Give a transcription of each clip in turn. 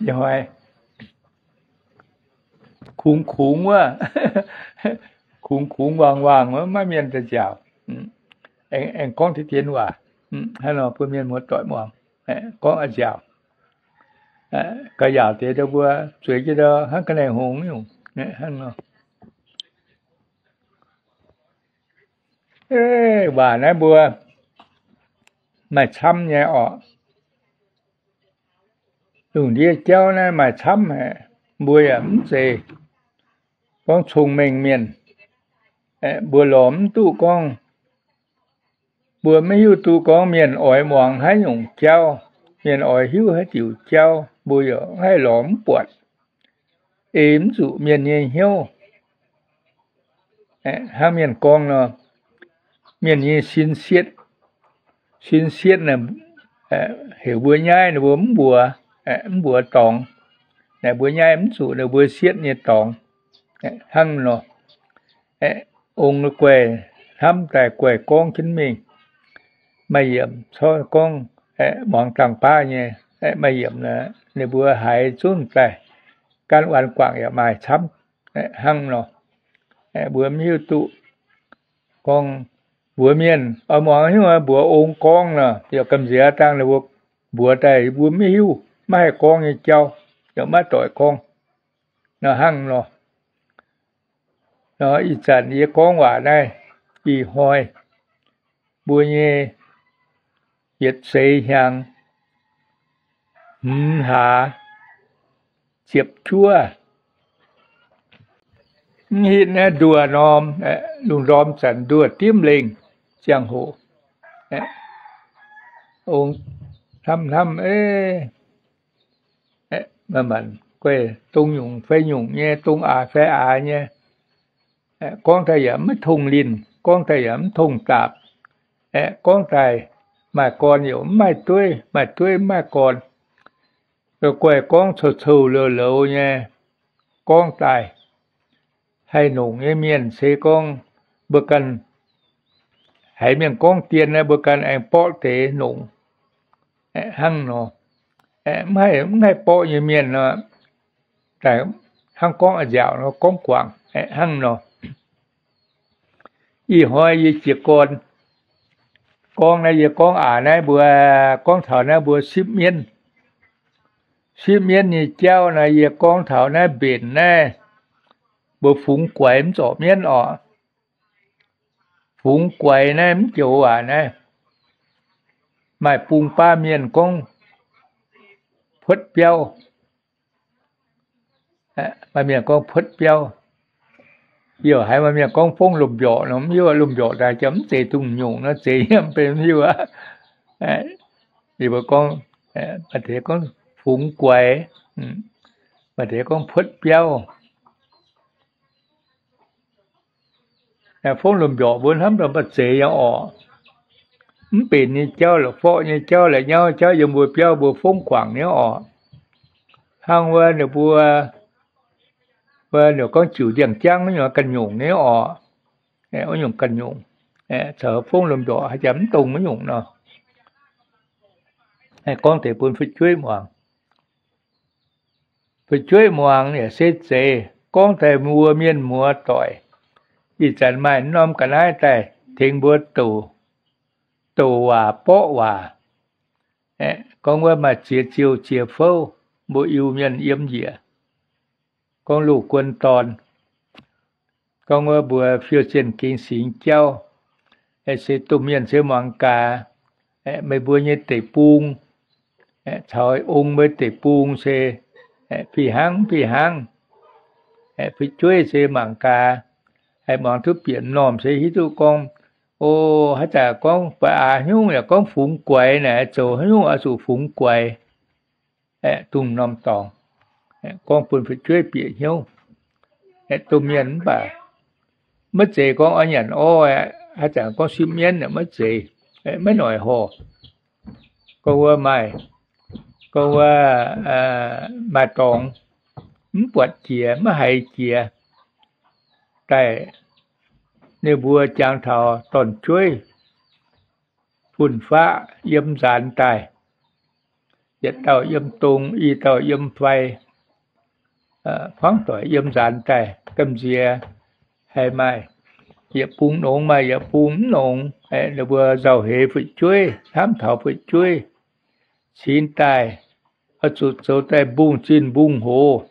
Ih hnoi kungx kungx wuov, kungx kungx waangc waangc wuov, maiv mienh daaih nziaauc. Aengx gorngv deix dien waac hnangv nor bun mienh muoz-doic muangx, gorngv a'nziaauc, ga'yaauc deix mbuo zueiz jienv ndau hnangv ga'naaiv hngongx nyungc hnangv nor. Waac naaiv mbuo maaih camv nyei orqc. Lungh ndiev jauv naaiv maaih camv haic. Mbuo yaac mv zeiz gorngv cong-mengh mienh. Mbuo lorz mv duqv gorngv, mbuo maiv hiuv duqv gorngv mienh oix muangx haaix nyungc jauv, mienh oix hiuv haaix diuc jauv, mbuo yaac mv haih lorz mv buatc. Ei mv zuqc mienh nyei hnyouv. Hnangv mienh gorngv nor, mienh nyei sin sietv, sin sietv heuc mbuo nyaiv, ninh mbuo mv mbuox, mv mbuox dorngx. Naaic mbuo nyaiv mv zuqc ninh mbuo sietv nyei dorngx. Hnangv nor, ong guaih hnamv daaih guaih gorngv jienv mingh. Maaih yiemc corc gorngv muangx dangh baav nyei, maaih yiemc ninh mbuo haiz zunv daaih, gaanv waan guangc yaac maaih camv. Hnangv nor, mbuo mv hiuv duqv gorngv mbuox mienh oix muangx haaix nyungc, mbuox ong gorngv nor, yaac gamh nziex dangh ninh mbuo mbuox daaih mbuo mv hiuv, maiv haih gorngv nyei jauv, yaac maiv doic gorngv. Nor hnangv nor, ih zanc yie gorngv waac naaiv, ih hnoi mbuo nyei yietc seix hnyangx hmz hlaax ziepc juov, mv hitv naaiv nduoh norm, lungh ndorm zanc nduoh dimv lengh ziangh hoc, ong hnamv hnamv, manc-manc guaih dongh nyungc fai nyungc nyei, dongh aax fai aax nyei. Gorngv daaih yaac maiv tongh linh, gorngv daaih yaac mv tongh daapc. Gorngv daaih maaih gorn yaac mv maaih dueiv, maaih dueiv mv maaih gorn. Guaih gorngv coux-coux louz-louz nyei gorngv daaih, haih nongc nyei mienh se gorngv mbuo ganh haiz mienh gorngv dien naaiv, mbuo ganh aengx borqv deix nongc. Hnangv nor, mv haih borqv nyei mienh nor, hnangv gorngv a'nziaauc nor gorngv guangc hnangv nor. Ih hnoi yie jiez gorn gorngv naaiv, yie gorngv aac naaiv mbuo, gorngv taux naaiv mbuo sipv mienv, sipv mienv nyei jauv naaiv, yie gorngv taux naaiv mbenc naaiv, mbuo fungx guaix mv zorc mienv orqc. Fungx guaix naaiv mv joux waac naaiv, maaih bung baav mienh gorngv puotv biauv. Maaih mienh gorngv puotv biauv. Yie haiz maaih mienh gorngv fongv lomh mbiorqc nor, mv hiuv lomh mbiorqc daaih jaax mv zeiz dungz nyungc nor, zeiz yiem benx mv hiuv aqv. Yie mbuo gorngv, maaih deix gorngv fungx guaix, maaih deix gorngv puotv biauv. Fongv lomh mbiorqc mbuo hnamv daaih mv zeiz nyei orqc. Mv benx nyei jauv la'forqv nyei jauv la'nyauv jauv yiem mbuo biauv mbuo fongv guangc nyei orqc. Hnangv wuov ninh mbuo, wuov ninh gorngv jiuc ndiangx-jangv wuov nyungc ganh nyungc nyei orqc. Wuov nyungc ganh nyungc, caux fongv lomh mbiorqc haaix jaax mv dongh wuov nyungc nor. Gorngv deix bun fu'jueiv muangx. Fu'jueiv muangx yaac se zeiz gorngv daaih mbuo mienh muoz doic. Ih zanc maaih norm ga'naaiv daaih tengx mbuo douc waac borqv waac. Gorngv wuov maaih ziex ziouh ziex fouv, mbuo Iu-Mienh yiem njiec. Gorngv loz-guon dorn, gorngv wuov mbuo fiou zienh gengx singx jauv, se domh mienh se muangx gaax. Meih mbuo nyei deic-bung caux ong mbuo deic-bung se fih hnangv fih hnangv. Fu'jueiv se mangc gaax, haih muangx duqv bieqc m'normh se hiuv duqv gorngv, o, haaix zanc gorngv ba'aax hnyungv yaac gorngv fungx guaix naaic, zoux haaix nyungc oix zuqc fungx guaix. Dongh m'normh dorngx gorngv bun fu'jueiv bieqc hnyouv. Domh mienh mv baac maiv zeiz gorngv oix nyanc orv aqv. Haaix zanc gorngv sipv mienv maiv zeiz, maiv noic horh. Gorngv wuov maaih, gorngv wuov maaih dorngx mv buatc jiex, maiv haiz jiex daaih, ninh mbuo jangx taux dorn-jueiv fun-faqv yiem nzaanx daaih. Yietc dauh yiem dong, i dauh yiem fai, hmuangv doic yiem nzaanx daaih gamh nziex, haiz maaih yietc bung nongx, maaih yietc bung mv nongx. Ninh mbuo nzauh heix fu'jueiv, hnamv taux fu'jueiv, cingx daaih oix zuqc zoux daaih mbungh zinh mbungh hoz.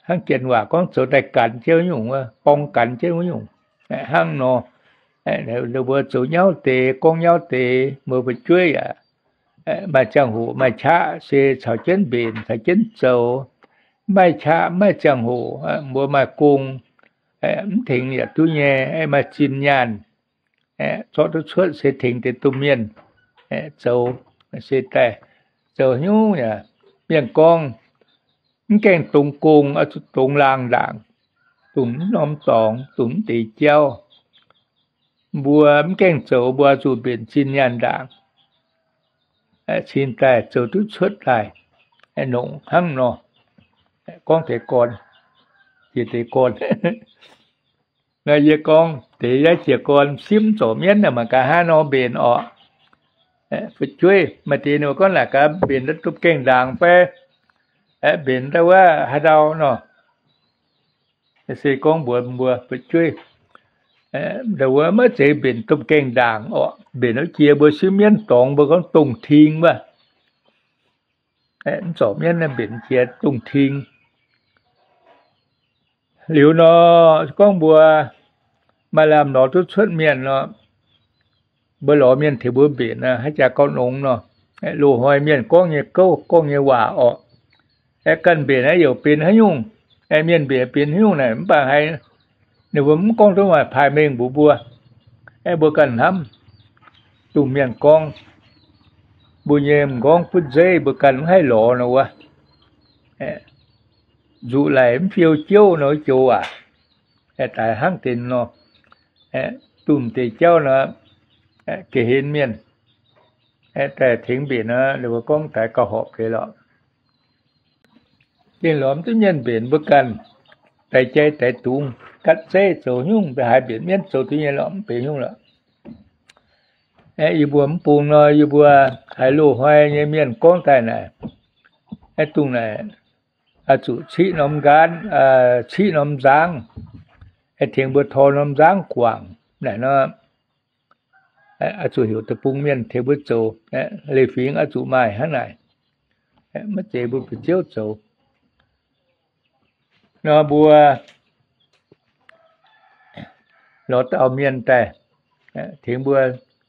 Hnangv janx waac gorngv zoux daaih ganx jienv wuov nyungc, gorngv ganx jienv wuov nyungc. Hnangv nor, ninh mbuo zoux nyauv deix, gorngv nyauv deix, mbuo fu'jueiv yaac maaih ziangh hoc maaih qaqv se caux jienv mbenc, caux jienv zoux. Maaih qaqv, maaih ziangh hoc, mbuo maaih gong, mv tengx yaac duqv nyei, maaih zinh nyaanh zorqv duqv cuotv se tengx deix domh mienh zoux. Se daaih zoux nyungc yaac mienh gorngv, mv gaengh dongz gong, oix zuqc dongz laangh ndaangc, dongz mv norm dorngx, dongz mv deix jauv. Mbuo mv gaengh zoux, mbuo oix zuqc mbenc zinh nyaanh ndaangc, cingx daaih zoux duqv cuotv daaih, nongc hnangv nor. Gorngv deix gorn, jiex deix gorn. Yie gorngv deix yaac jiex gorn, simv zorc mienv mangc gaax hnangv nor mbenc orqc. Fu'jueiv maaih deix ninh gorngv naaic gaax mbenc daaih duqv gaengh ndaangc fai, mbenc daaih wuov haaix ndau nor. Se gorngv mbuox mbuo fu'jueiv, ndau wuov maiv zeiz mbenc duqv gaengh ndaangc orqc. Mbenc wuov jiex mbuo simv mienv dorngx mbuo gorngv dongh ting wuov. Mv zorc mienv mbenc jiex dongh ting. Liuz nor, gorngv mbuo maaih lamh lorz duqv cuotv mienh nor, mbuo lorz mienh tengx mbuo mbenc haaix jaax gauh nongx nor. Loz-hnoi mienh gorngv nyei gouv, gorngv nyei waac orqc, aeqv, ganh mbenc aeqv, youc benx haaix nyungc, aeqv, mienh mbenc benx haaix nyungc naaic mv baac haiz ninh mbuo mv gorngv duqv maaih paaix mengh mbuox mbuo. Aeqv, mbuo ganh hnamv, dongh mienh gorngv, mbuo nyei m'nqorngv butv nzeiv mbuo ganh mv haih lorz nor wuov, nzuqc laic mv fiou jouv nor joux aac, daix hnangv deix nor, dongh deix jauv nor, ga'hlen mienh daaih tengx mbenc nor, ninh mbuo gorngv daix gauh horpc deix lorqc. Gengh lorz mv duqv mienh mbenc mbuo ganh daix jai daix dungz, gatv zeiv zoux nyungc, mbuo haiz mbenc mienv zoux duqv nyei lorqc, mv benx nyungc lorqc. Yie mbuo mv bung nor, yie mbuo haiz loz-hnoi nyei mienh gorngv daaih naaic, dongh naaic, zuqc ciqv norm nqaanv, ciqv norm nzangv, tengx mbuo tor norm nzangv guangc naaic nor, zuqc heuc deic-bung mienh tengx mbuo zoux. Leiz-fingx oix zuqc maaih hnangv naaic, maiv zeiz mbuo fu'jueiv zoux. Nor mbuo lorz dauh mienh daaih tengx mbuo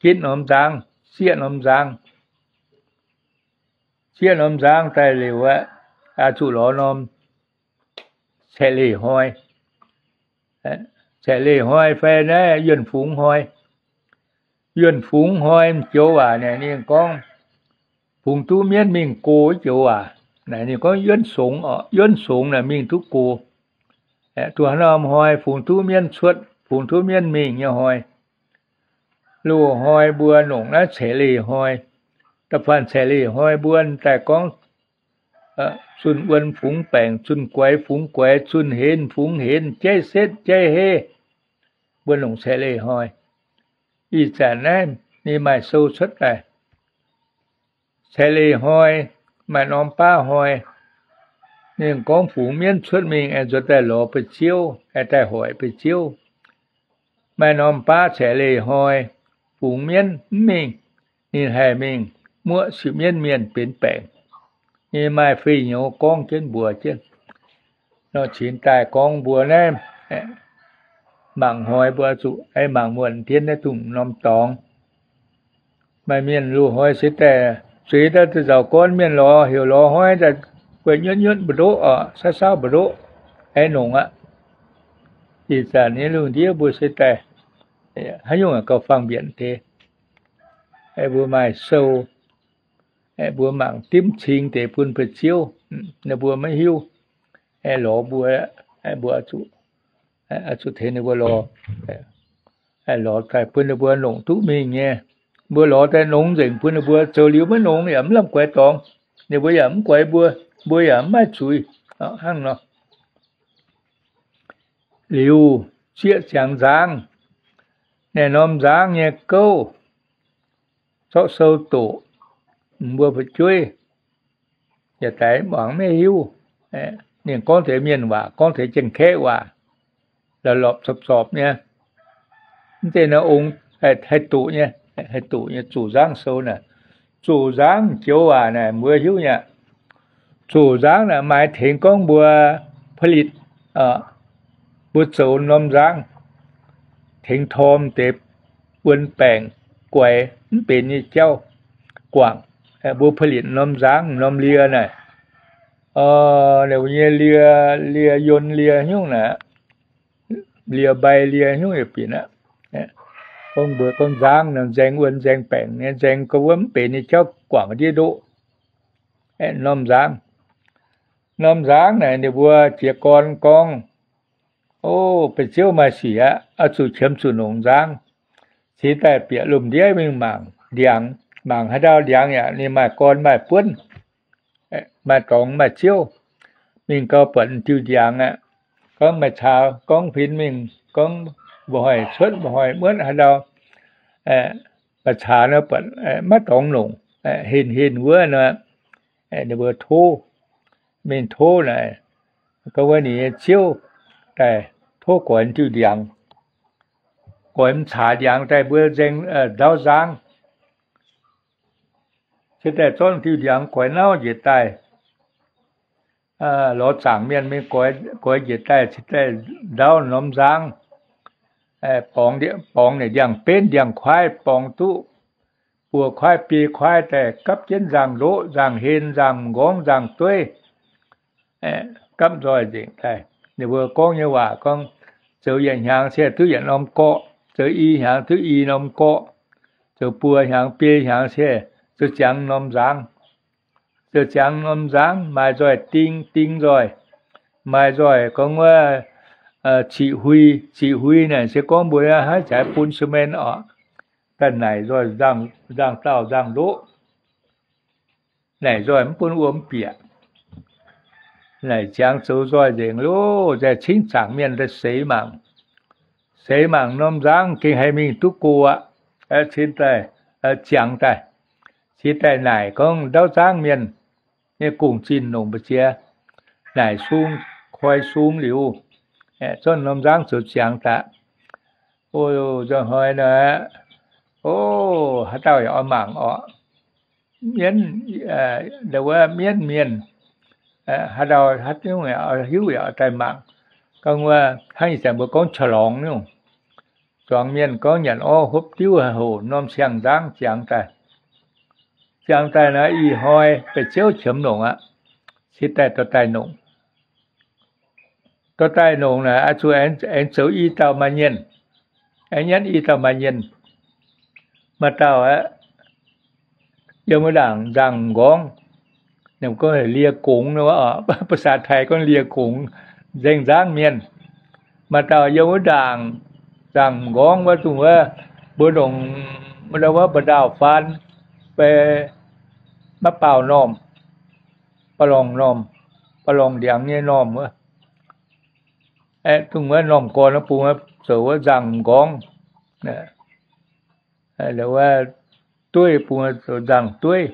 gitv norm nzangv, sieqv norm nzangv. Sieqv norm nzangv daaih liuz aqv, zuqc lorz norm caeqv leih hnoi. Caeqv leih hnoi fai naaiv yuonh fungx hnoi. Yuonh fungx hnoi joux waac naaic ninh gorngv, fungx duqv mienv mingh go joux waac naaic ninh gorngv yuonv songx oc. Yuonv songx naaic mingh duqv go. Duqv haaix norm hnoi fungx duqv mienv cuotv, fungx duqv mienv mingh nyei hnoi. Loz-hnoi mbuo longc naaiv caeqv leih hnoi. Da'faanh caeqv leih hnoi mbuo daaih gorngv zunh wuon fungx baengc, zunh guaix fungx guaix, zunh henv fungx henv, jaiv setv jaiv heiv. Mbuo longc caeqv leih hnoi. Ih zanc naaiv ninh maaih sou cuotv daaih. Caeqv leih hnoi, maaih norm baav hnoi, ninh gorngv fungx mienv cuotv mingh aengx nzuonx daaih lorz ba'ziouv, aengx daaih hoic ba'ziouv. Maaih norm baav caeqv leih hnoi, fungx mienv mv mingh, ninh haih mingh muoqv sipv mienv mienh benx baengc. Ninh maaih fei nyouz gorngv jienv mbuox jienv. Nor cingx daaih gorngv mbuo naaiv, mangc hnoi mbuo zuqc mangc muonc dien naaiv dongh norm dorngx. Maaih mienh loz-hnoi se daaih zueiz daaih nzauc gorn mienh lorz heuc lorz hnoi daaih guaih nyuotv nyuotv mbu'ndoqv oc, saauv saauv mbu'ndoqv, aengx nongc aqv. Ih zanc nyei lungh ndiev mbuo se daaih haaix nyungc gauh fangx mbienc deix. Mbuo maaih sou, mbuo mangc dimv cing deix bun ba'ziouv, ninh mbuo maiv hiuv, lorz mbuo, mbuo zuqc tengx ninh mbuo lorz, lorz daaih bun ninh mbuo longc duqv mingh nyei. Mbuo lorz daaih nongx nzengc bun ninh mbuo, zoux liuz maiv nongx yaac mv lamh guaix dorngx, ninh mbuo yaac mv guaix mbuo, mbuo yaac mv maaih zuiz. Hnangv nor. Liuz, sieqv ziangx nzangv, naaiv norm nzangv nyei gouv, zorqv sou doqc, mbuo fu'jueiv yaac daaih muangx maiv hiuv. Ninh gorngv deix mienh waac, gorngv deix Janx-Kaeqv waac, la'lorpc zorpc-zorpc nyei. Mv deix naaiv ong haih doqc nyei, haih doqc nyei zuqc nzangv sou naaic. Zuqc nzangv joux waac naaic mbuo hiuv nyei aqv. Zuqc nzangv naaic maaih tengx gorngv mbuo ผลิต, mbuo zoux norm nzangv, tengx torm deix wuon baengc guaix mv benx nyei jauv guangc. Mbuo ผลิต norm nzangv, norm lie naaic, nyei lie, lie yon lie nyungc naaic, lie mbai lie nyungc yaac bieqc aqv. Gorngv mbuo gorngv nzangv nor nzaeng wuon nzaeng baengc nyei, nzaeng gorngv wuov mv benx nyei jauv guangc ndiev ndoqv. Norm nzangv, norm nzangv naaic ninh mbuo jiez gorn gorngv, o, benx ziouv maaih sic aqv, oix zuqc qiemx zuqc nongc nzangv. Cingx daaih bieqc lomh ndiev mingh mangc ndiangx, mangc haaix ndau ndiangx yaac ninh maaih gorn maaih buonv, maaih dorngx maaih ziouv, mingh gau buatc diuh ndiangx aqv. Gorngv maaih caax gorngv huin mingh gorngv mba'hnoi cuotv mba'hnoi muotv haaix ndau, maaih caax nor buatc maiv dorngx longc, henh henh wuov nor, ninh mbuo tov, mingh tov naaic, gorngv wuov ninh nyei ziouv daaih tov goix diuh ndiangx, goix m'caax ndiangx daaih mbuo nzaeng ndauv nzangv. Cingx daaih zorqv diuh ndiangx goix nauv njiec daaih, lorz zaangc mienh mingh goix njiec daaih, cingx daaih ndauv norm nzangv, borngz naaic ndiangx-benv ndiangx-kuaaiv, borngz duqv buoz-kuaaiv biei kuaaiv daaih gapv jienv nzangc-ndoqv nzangc-hlen nzangc-m'nqorngv nzangc-dueiv, gapv nzoih nzengc daaih. Ninh mbuo gorngv nyei waac gorngv, zoux yietc hnyangx se duqv yietc norm gorqv, zoux i hnyangx duqv i norm gorqv, zoux buo hnyangx biei hnyangx se zoux ziangx norm nzangv. Zoux ziangx norm nzangv maaih nzoih ding, ding nzoih, maaih nzoih gorngv wuov ciqv hui. Ciqv hui naaic se gorngv mbuo hnangv jaaix bun ซีเมนต์ oc. Daaih naaic nzoih nzangc-dauh nzangc-ndoqv, naaic nzoih mv bun wuom bieqc. Naaic ziangx zoux nzoih nzengc loh, nzengc cingv zaangc mienh daaih seix mangc. Seix mangc norm nzangv gengh haih mingh duqv go aqv. Cingx daaih ziangx daaih, cingx daaih naaic gorngv ndauv nzangv mienh nyei gong-zinh longc mbu'ziex, naaic sung, koi sung liuz, zorqv norm nzangv zoux ziangx daaih. O, nzunc hnoi nor, o, haaix dauh yaac oix mangc orqc. Mienv, wuov mienv mienh, haaix dauh haaix nyungc yaac oix hiuv yaac oix daaih mangc. Gorngv wuov hnangv ih zanc mbuo gorngv ฉลอง nyungc, zuangx mienh gorngv nyanc orv hopv diuv hoc norm siang-nzangv ziangx daaih. Ziangx daaih naaic ih hnoi deix ziouv qiemx longc aqv, cingx daaih dorh daaih longc. Dorh daaih longc naaic oix zuqc aengx zoux i dauh maaih nyienh, aengx nyanv i dauh maaih nyienh. Maaih dauh aeqv, yiem wuov ndaangc nzangc m'nqorngv, ninh gorngv เลียงกง nor, ภาษาไทย gorngv เลียงกง, nzengc nzangv mienh. Maaih dauh yiem wuov ndaangc nzangc m'nqorngv wuov dongh wuov, mbuo longc wuov mbu'ndaauh faan fai maiv baaux normh, ba'lorngh normh, ba'lorngh ndiangx nyei normh wuov, aeqv, dongh wuov normh gorn bung zoux wuov nzangc m'nqorngv, wuov dueiv bung zoux nzangc dueiv.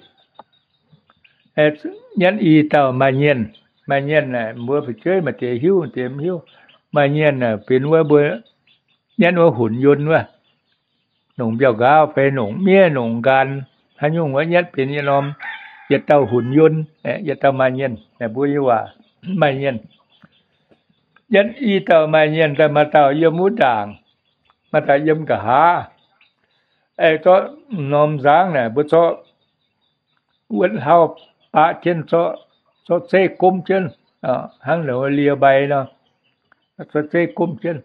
Nyanv i dauh maaih nyienh. Maaih nyienh naaic mbuo fu'jueiv maaih deix hiuv, maaih deix mv hiuv. Maaih nyienh naaic benx wuov mbuo nyanv wuov หุ่นยนต์ wuov, longc mbiauh nqaauv fai longc miev, longc nqaan, haaix nyungc wuov nyanv benx yietc norm, yietc dauh หุ่นยนต์, yietc dauh maaih nyienh. Mbuo nyei waac maaih nyienh. Nyanv i dauh maaih nyienh daaih, maaih dauh yiem wuov ndaangc, maaih dauh yiem nqa'haav. Aeqv, zorqv norm nzangv naaic mbuo zorqv wuonv hlauv baqv jienv, zorqv zeiv gomv jienv, hnangv longc lie mbai nor, zorqv zeiv gomv jienv,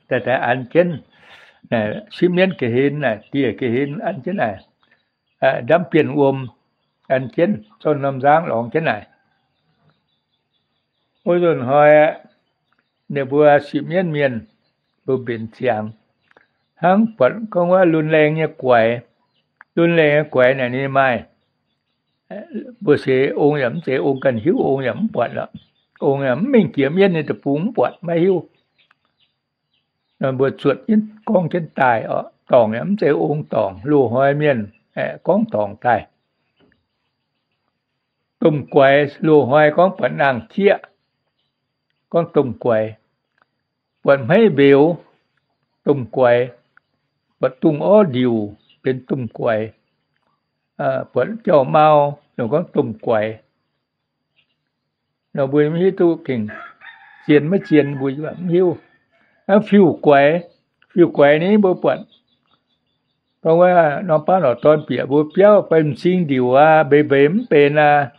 daaih daaih an jienv, sipv mienv ga'hlen naaic, dieh ga'hlen an jienv naaic, ndamv bienh wuom an jienv, zorqv norm nzangv lorngx jienv naaic. Wuov nzunc hnoi aeqv, ninh mbuo sipv mienv mienh mbuo mbenc ziangx, hnangv buatc gorngv wuov รุนแรง nyei guaix. รุนแรง nyei guaix naaic ninh maaih, mbuo seix ong yaac mv zeiz ong ganh hiuv, ong yaac mv buatc lorqc. Ong yaac mv mingh jiex mienv nyei deic-bung mv buatc maiv hiuv. Mbuo zuotc jienv gorngv jienv daaih oc. Dorngc yaac mv zeiz ong dorngc, loz-hnoi mienh aeqv, gorngv dorngc daaih. Domh guaix loz-hnoi gorngv buatc nangh jieqv, gorngv domh guaix. Buatc hmeiv mbeux, domh guaix. Buatc dungz orv ndiuc, benx domh guaix. Buatc jauv-mau, ninh gorngv domh guaix. Nor mbuo mv hiuv duqv gengh zien maiv zien, mbuo mv hiuv. Hnangv fiuv-guaix, fiuv-guaix ni mbuo buatc, gorngv wuov norm baav norqc dorn bieqc mbuo biauv fai m'zing ndiuc aqv, mbeix mbeix mv benx aqv.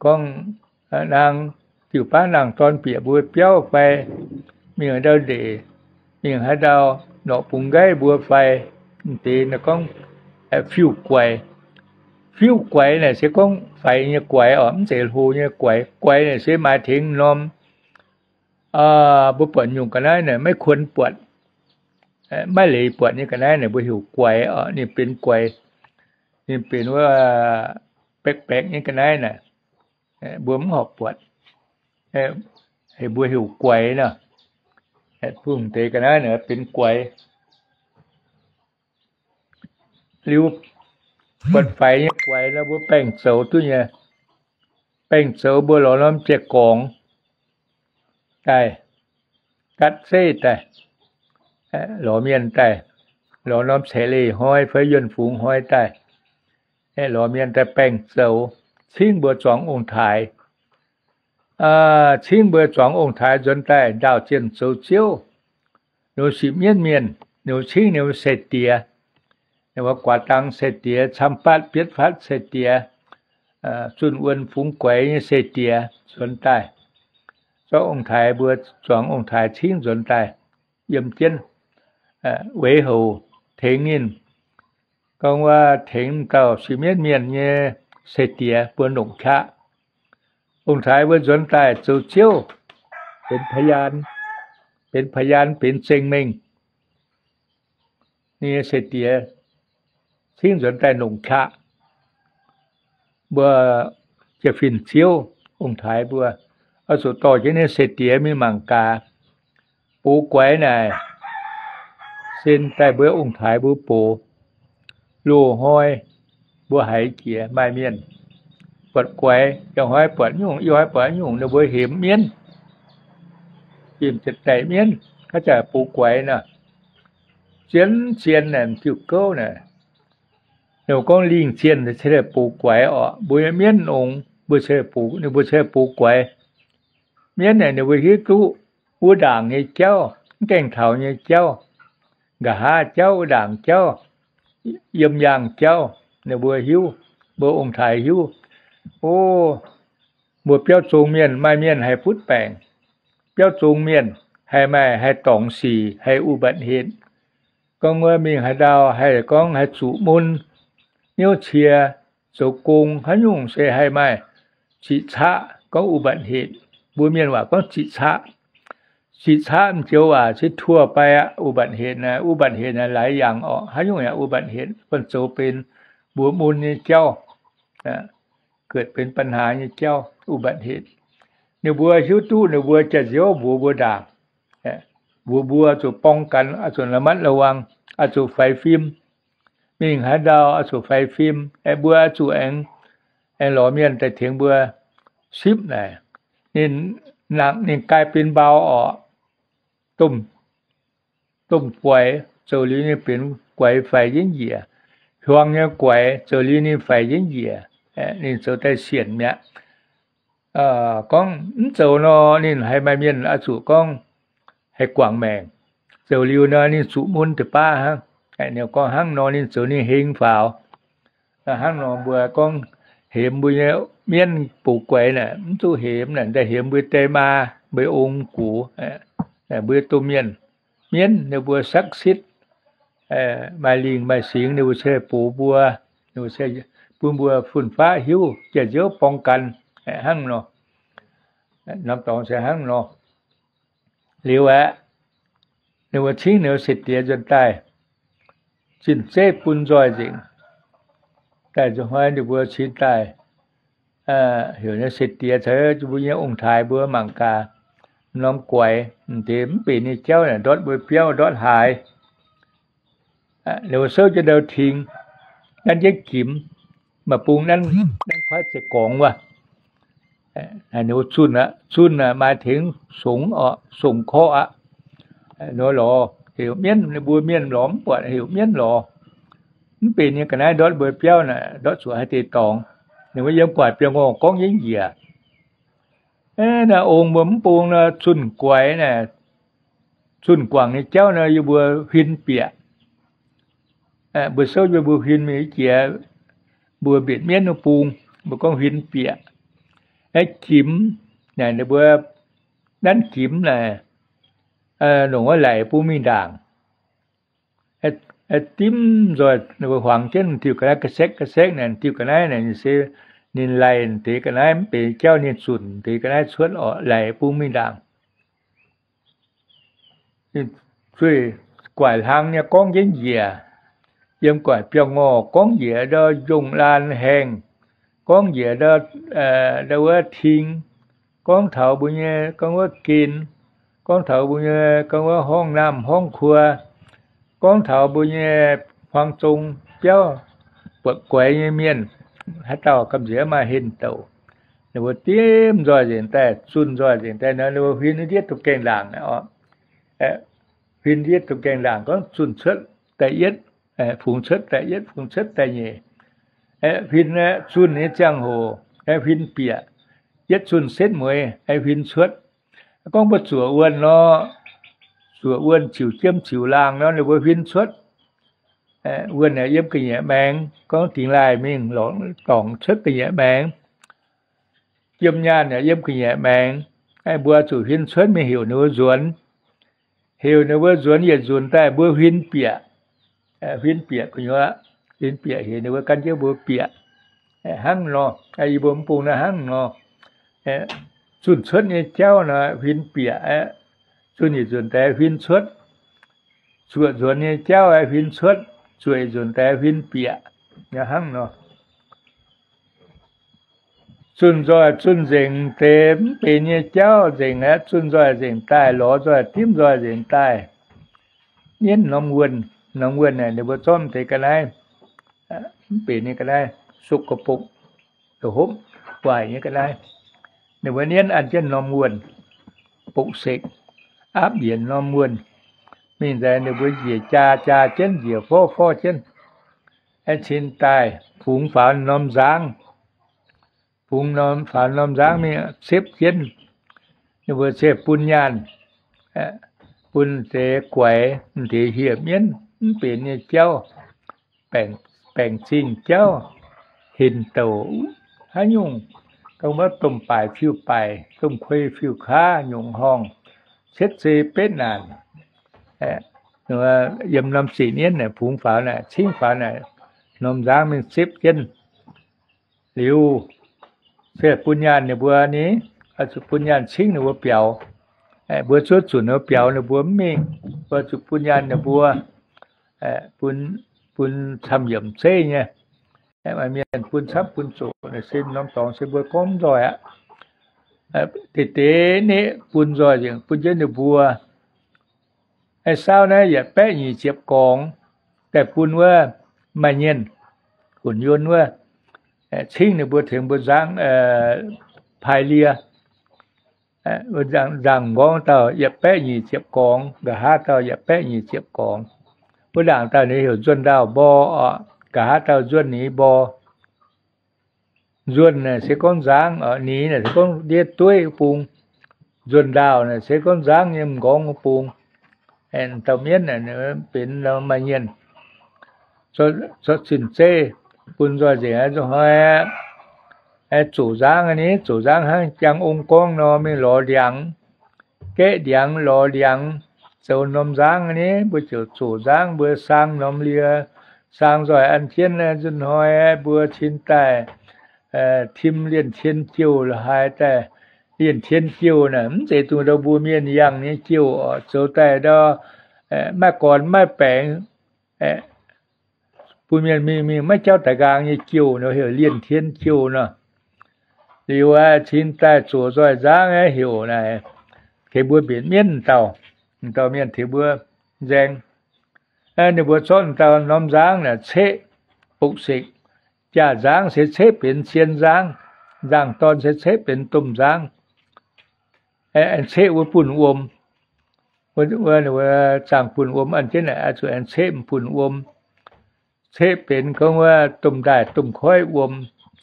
Gorngv naang, diuc baav nangh dorn bieqc mbuo biauv fai mingh haaix ndau ndeic, mingh haaix ndau norqc bungx nqaiv mbuo fai, m'deix gorngv fiuv-guaix. Fiuv-guaix naaic se gorngv faix nyei guaix oc, mv zeiz hlo nyei guaix. Guaix naaic se maaih tengx norm mbuo buatc nyungc ga'naaiv naaic maiv kuonx buatc, maiv leiz buatc nyei ga'naaiv naaic mbuo heuc guaix oc. Ninh benx guaix, ninh benx wuov baeqc baeqc nyei ga'naaiv naaic, mbuo mv horpc buatc, mbuo heuc guaix nor. Bungx deix ga'naaiv naaic benx guaix. Liuz buatc faix nyei guaix nor mbuo baengh zoux duqv nyei. Baengh zoux mbuo lorz norm jai-gorngx daaih, gatv zeiv daaih, lorz mienh daaih, lorz norm caeqv leih hnoi fai yuonh fungx hnoi daaih, lorz mienh daaih baengh zoux, cingv mbuo zuangx ong-taaix. Cingv mbuo zuangx ong-taaix nzuonx daaih ndaauh zienh zoux ziouv, ninh sipv mienv mienh, ninh cingv ninh nyei sai-diex, ninh mbuo guaax dang sai-diex, camv-baatv bietv fatv sai-diex, zunh wuonh fungx guaix nyei sai-diex nzuonx daaih. Zorqv ong-taaix mbuo, zuangx ong-taaix cingv nzuonx daaih yiem jienv, weic houc tengx ninh, gorngv wuov tengx dauh sipv mienv mienh nyei sai-diex mbuo longc qaqv. Ong-taaix mbuo nzuonx daaih zoux ziouv, benx พยาน, benx พยาน, benx zengh mengh. Ninh nyei sai-diex cingv nzuonx daaih longc qaqv. Mbuo jiex fin-ziouv, ong-taaix mbuo oix zuqc dorh jienv ninh nyei sai-diex mingh mangc gaax. Box guaix naaic, sen daaih mbuo ong-taaix mbuo box. Loz-hnoi mbuo haiz jiex maaih mienh buatc guaix, yaac hnoi buatc nyungc, yaac hnoi buatc nyungc, ninh mbuo hemx mienv, hemx ziepc daic mienv, haaix zanc box guaix nor. Zien zien naaic diuh gouv naaic, ninh mbuo gorngv lingh zienh se box guaix oc. Mbuo nyei mienv nongx, mbuo, ninh mbuo se box guaix. Mienv naaic ninh mbuo hiuv duqv wuov ndaangc nyei jauv, mv gaengh taux nyei jauv, nqa'haav jauv, wuov ndaangc jauv, yiem yaangh jauv, ninh mbuo hiuv, mbuo ong-taaix hiuv. O, mbuo biauv zong mienh, maaih mienh haih butv baengc. Biauv zong mienh haih maaih, haih dorngx sic, haih อุบัติเหตุ. Gorngv wuov mingh haaix ndau haih gorngv haih zuqc mun, niouv cie, zoux gong haaix nyungc se haih maaih ziqc caqv, gorngv อุบัติเหตุ. Mbuo mienh waac gorngv ziqc caqv. Ziqc caqv m'joux waac se ทั่วไป aqv. อุบัติเหตุ naaic, อุบัติเหตุ naaic laaix yangh orqc, haaix nyungc yaac อุบัติเหตุ. Buonv-zoux benx mbuox mun nyei jauv, เกิดเป็นปัญหา nyei jauv, อุบัติเหตุ. Ninh mbuo hiuv duqv ninh mbuo jaax-nziouv mbuox mbuo ndaangc, mbuox mbuo zuqc ป้องกัน, oix zuqc ระมัดระวัง, oix zuqc faix fim. Mingh haaix ndau oix zuqc faix fim, aengx mbuo oix zuqc aengx, aengx lorz mienh daaih tengx mbuo sipv naaic. Ninh nangc ninh กลายเป็นเบา orqc. Domh guaix zoux liuz ninh benx guaix faix jienv njiec. Hiuang nyei guaix zoux liuz ninh faix jienv njiec, ninh zoux daaih sienc mi'aqv. Gorngv mv zoux nor, ninh haih maaih mienh oix zuqc gorngv haih guangc maengc. Zoux liuz nor, ninh zuqc mun deix baav hnangv. Ninh gorngv hnangv nor ninh zoux ninh heng faaux. Hnangv nor mbuo gorngv hemx mbuo nyei mienv box guaix naaic, mv duqv hemx naaic, daaih hemx mbuo deix maa, mbuo ong-gux, mbuo domh mienh, mienv ninh mbuo ศักดิ์สิทธิ์, maaih lingh maaih singx ninh mbuo se box mbuo, bun mbuo fun-faqv hiuv jaax-nziouv ป้องกัน hnangv nor. Norm dorngx se hnangv nor. Liuz aeqv, ninh mbuo cingv ninh mbuo se diex nzuonx daaih, zinh zeiv bun nzoih nzengc. Daaih nzunc hnoi ninh mbuo cingx daaih heuc ninh se diex caux mbuo nyei ong-taaix mbuo mangc gaax, norm guaix m'deix mv benx nyei jauv naaic ndortv mbuo biauv ndortv haaix. Ninh mbuo souv jienv ndau-ting, nanv jienv jimx, maaih bung nanv, nanv kuaaiv ziec gorngx wuov. Ninh mbuo zunh aqv, zunh aqv, maaih tengx songx oc, songx korqv aqv. Nor lorz heuc mienv, ninh mbuo mienh lorz mv buatc, heuc mienv lorz. Mv benx nyei ga'naaiv ndortv mbuo biauv naaic, ndortv zuqc haaix deix dorngx. Ninh mbuo yiem gu'nguaaic biauv-ngorh gorngv jienv njiec. Naaiv ong mbuo mv bung nor zunh guaix naaic, zunh guangc nyei jauv nor yie mbuo huin bieqc. Mbuo souv yie mbuo huin mingh jiex, mbuo mbietc mienv wuov bung, mbuo gorngv huin bieqc. Aeqv, jimx naaic, ninh mbuo nanv jimx naaic, longc wuov laic bun mingh ndaangc. Dimv nzoih ninh mbuo huangx jienv diuh ga'naaiv ga'saekv ga'saekv naaic, diuh ga'naaiv naaic se ninh laic deix ga'naaiv mv benx jauv, ninh zunc deix ga'naaiv cuotv oc, laic bun mingh ndaangc. Zueih guaaic hlang nyei gorngv jienv njiec, yiem guaaic biauv-ngorh gorngv njiec ndau njongh laanh haengh, gorngv njiec ndau, ndau wuov ting, gorngv taux mbuo nyei gorngv wuov gen, gorngv taux mbuo nyei gorngv wuov horngh naamh horngh kuo, gorngv taux mbuo nyei huaang zong biauv, buatc guaix nyei mienh, haaix dauh gamh nziex maaih henh douc. Ninh mbuo dimv nzoih nzengc daaih, zunh nzoih nzengc daaih nor, ninh mbuo huin ndiev duqv gaengh ndaangc oc. Huin ndiev duqv gaengh ndaangc gorngv zunh cuotv da'yietv, fungx cuotv da'yietv, fungx cuotv da'nyeic. Huin aeqv, zunh nyei ziangh hoc aeqv, huin bieqc, yietv zunh setv mueiz aeqv, huin cuotv. Gorngv mbuo zuoqc wuonh nor, zuoqc wuonh ziouc jiem ziouc laangh nor, ninh mbuo huin cuotv. Wuonh aeqv, yiem ga'nyiec maengx, gorngv dingx laaih mingh lorz dorngc cuotv ga'nyiec maengx. Yiem nyaanh aeqv, yiem ga'nyiec maengx. Mbuo zuqc huin cuotv mingh heuc ninh mbuo nzuonx. Heuc ninh mbuo nzuonx yietc nzunc daaih mbuo huin bieqc. Huin bieqc gu'nyuoz, huin bieqc heuc ninh mbuo gan jienv mbuo bieqc. Hnangv nor, yie mbuo mv bung naaiv hnangv nor. Zunh cuotv nyei jauv nor huin bieqc aeqv, zunh yietc nzunc daaih huin cuotv. Zuoqc nzuonx nyei jauv aeqv, huin cuotv. Zuoqc yietc nzunc daaih huin bieqc. Hnangv nor. Zunh nzoih zunh nzengc deix mv benx nyei jauv nzengc aeqv, zunh nzoih nzengc daaih, lorz nzoih dimv nzoih nzengc daaih. Nienv norm wuonh, norm wuonh naaic ninh mbuo zorqv deix ga'naaiv, mv benx nyei ga'naaiv, sukk ga'bokc, hopv waaic nyei ga'naaiv. Ninh mbuo nienv an jienv norm wuonh, bokc sekc, aapv yienc norm wuonh. Mingh nzengc ninh mbuo njiec jaa jaa jienv, njiec forv forv jienv, aeqv, cin daaih fungx faaux norm nzangv. Fungx norm, faaux norm nzangv mingh sepv jienv. Ninh mbuo se bun nyaanh, bun deix guaix, deix hieh mienv, mv benx nyei jauv, baengc zingh jauv, henh douc, haaix nyungc, dongh wuov domh baaic fiuv-baaic, domh kuei fiuv-kaav, nyungc horngh, cietv zei betv naanc. Yiem norm ziqc nienv naaic, fungx faaux naaic, cingv faaux naaic, norm nzangv mingh sepv jienv. Liuz, se bun nyaanh ninh mbuo ni, zuqc bun nyaanh cingv ninh mbuo biaux. Mbuo zuov zunc ninh mbuo biaux ninh mbuo mv mingh, mbuo zuqc bun nyaanh ninh mbuo, bun, bun camv yiemc zeiv nyei. Maaih mienh bun camv bun zoqc, se norm dorngx se mbuo gorngv nzoih aqv. Deix deix neqv bun nzoih nzengc bun jienv ninh mbuo. Aeqv, saauv naaiv yietc baeqv nyic ziepc gorngx daaih bun wuov maaih nyienh, hunc yuon wuov, cingv ninh mbuo tengx mbuo nzangv, paaix lie, nzangv m'nqorngv dauh yietc baeqv nyic ziepc gorngx, nqa'haav dauh yietc baeqv nyic ziepc gorngx. Wuov ndaangc dauh ninh heuc nzuonh ndaauh mbor oc, nqa'haav dauh nzuonh nix mbor. Nzuonh naaic se gorngv nzangv, nix naaic se gorngv ndiev dueiv bung. Nzuonh ndaauh naaic se gorngv nzangv nyei m'nqorngv bung. Dauh mienv naaic benx maaih nyienh, zorqv zinh zeiv bun nzoih nzengc aqv, zoux hnoi aqv. Zoqc nzangv aqv ni, zoqc nzangv hnangv jangx ong gorngv nor, mingh lorz ndiangx, gaeqv ndiangx, lorz ndiangx, zoux norm nzangv aqv ni, mbuo ziouc zoqc nzangv, mbuo saang norm lie, saang nzoih an jienv, nzunc hnoi mbuo cin daaih tim lienh cien jouh la'haaix daaih. Lienh cien jouh naaic mv zeiz dongh ndau mbuo mienh yangh nyei jouh oc, zoux daaih ndau maiv gorn maiv baengx, bun mienh mingh mingh maiv jauv daaih nqaang nyei jouh nor heuc lienh cien jouh nor. Liuz aqv, cin daaih zoqc nzoih nzangv aqv heuc naaic, tengx mbuo mbienc mienv dauh, dauh mienh tengx mbuo nzaeng. Ninh mbuo zorqv dauh norm nzangv naaic ceqv bokc sekc, Jaa-nzangv se ceqv benx cien nzangv, nzangv-dorn se ceqv benx domh nzangv. Aengx ceqv wuov bunh wuom, zaangh bunh wuom an jienv naaic, zuqc aengx ceqv bunh wuom. Ceqv benx gorngv wuov domh ndaaih domh koiv wuom,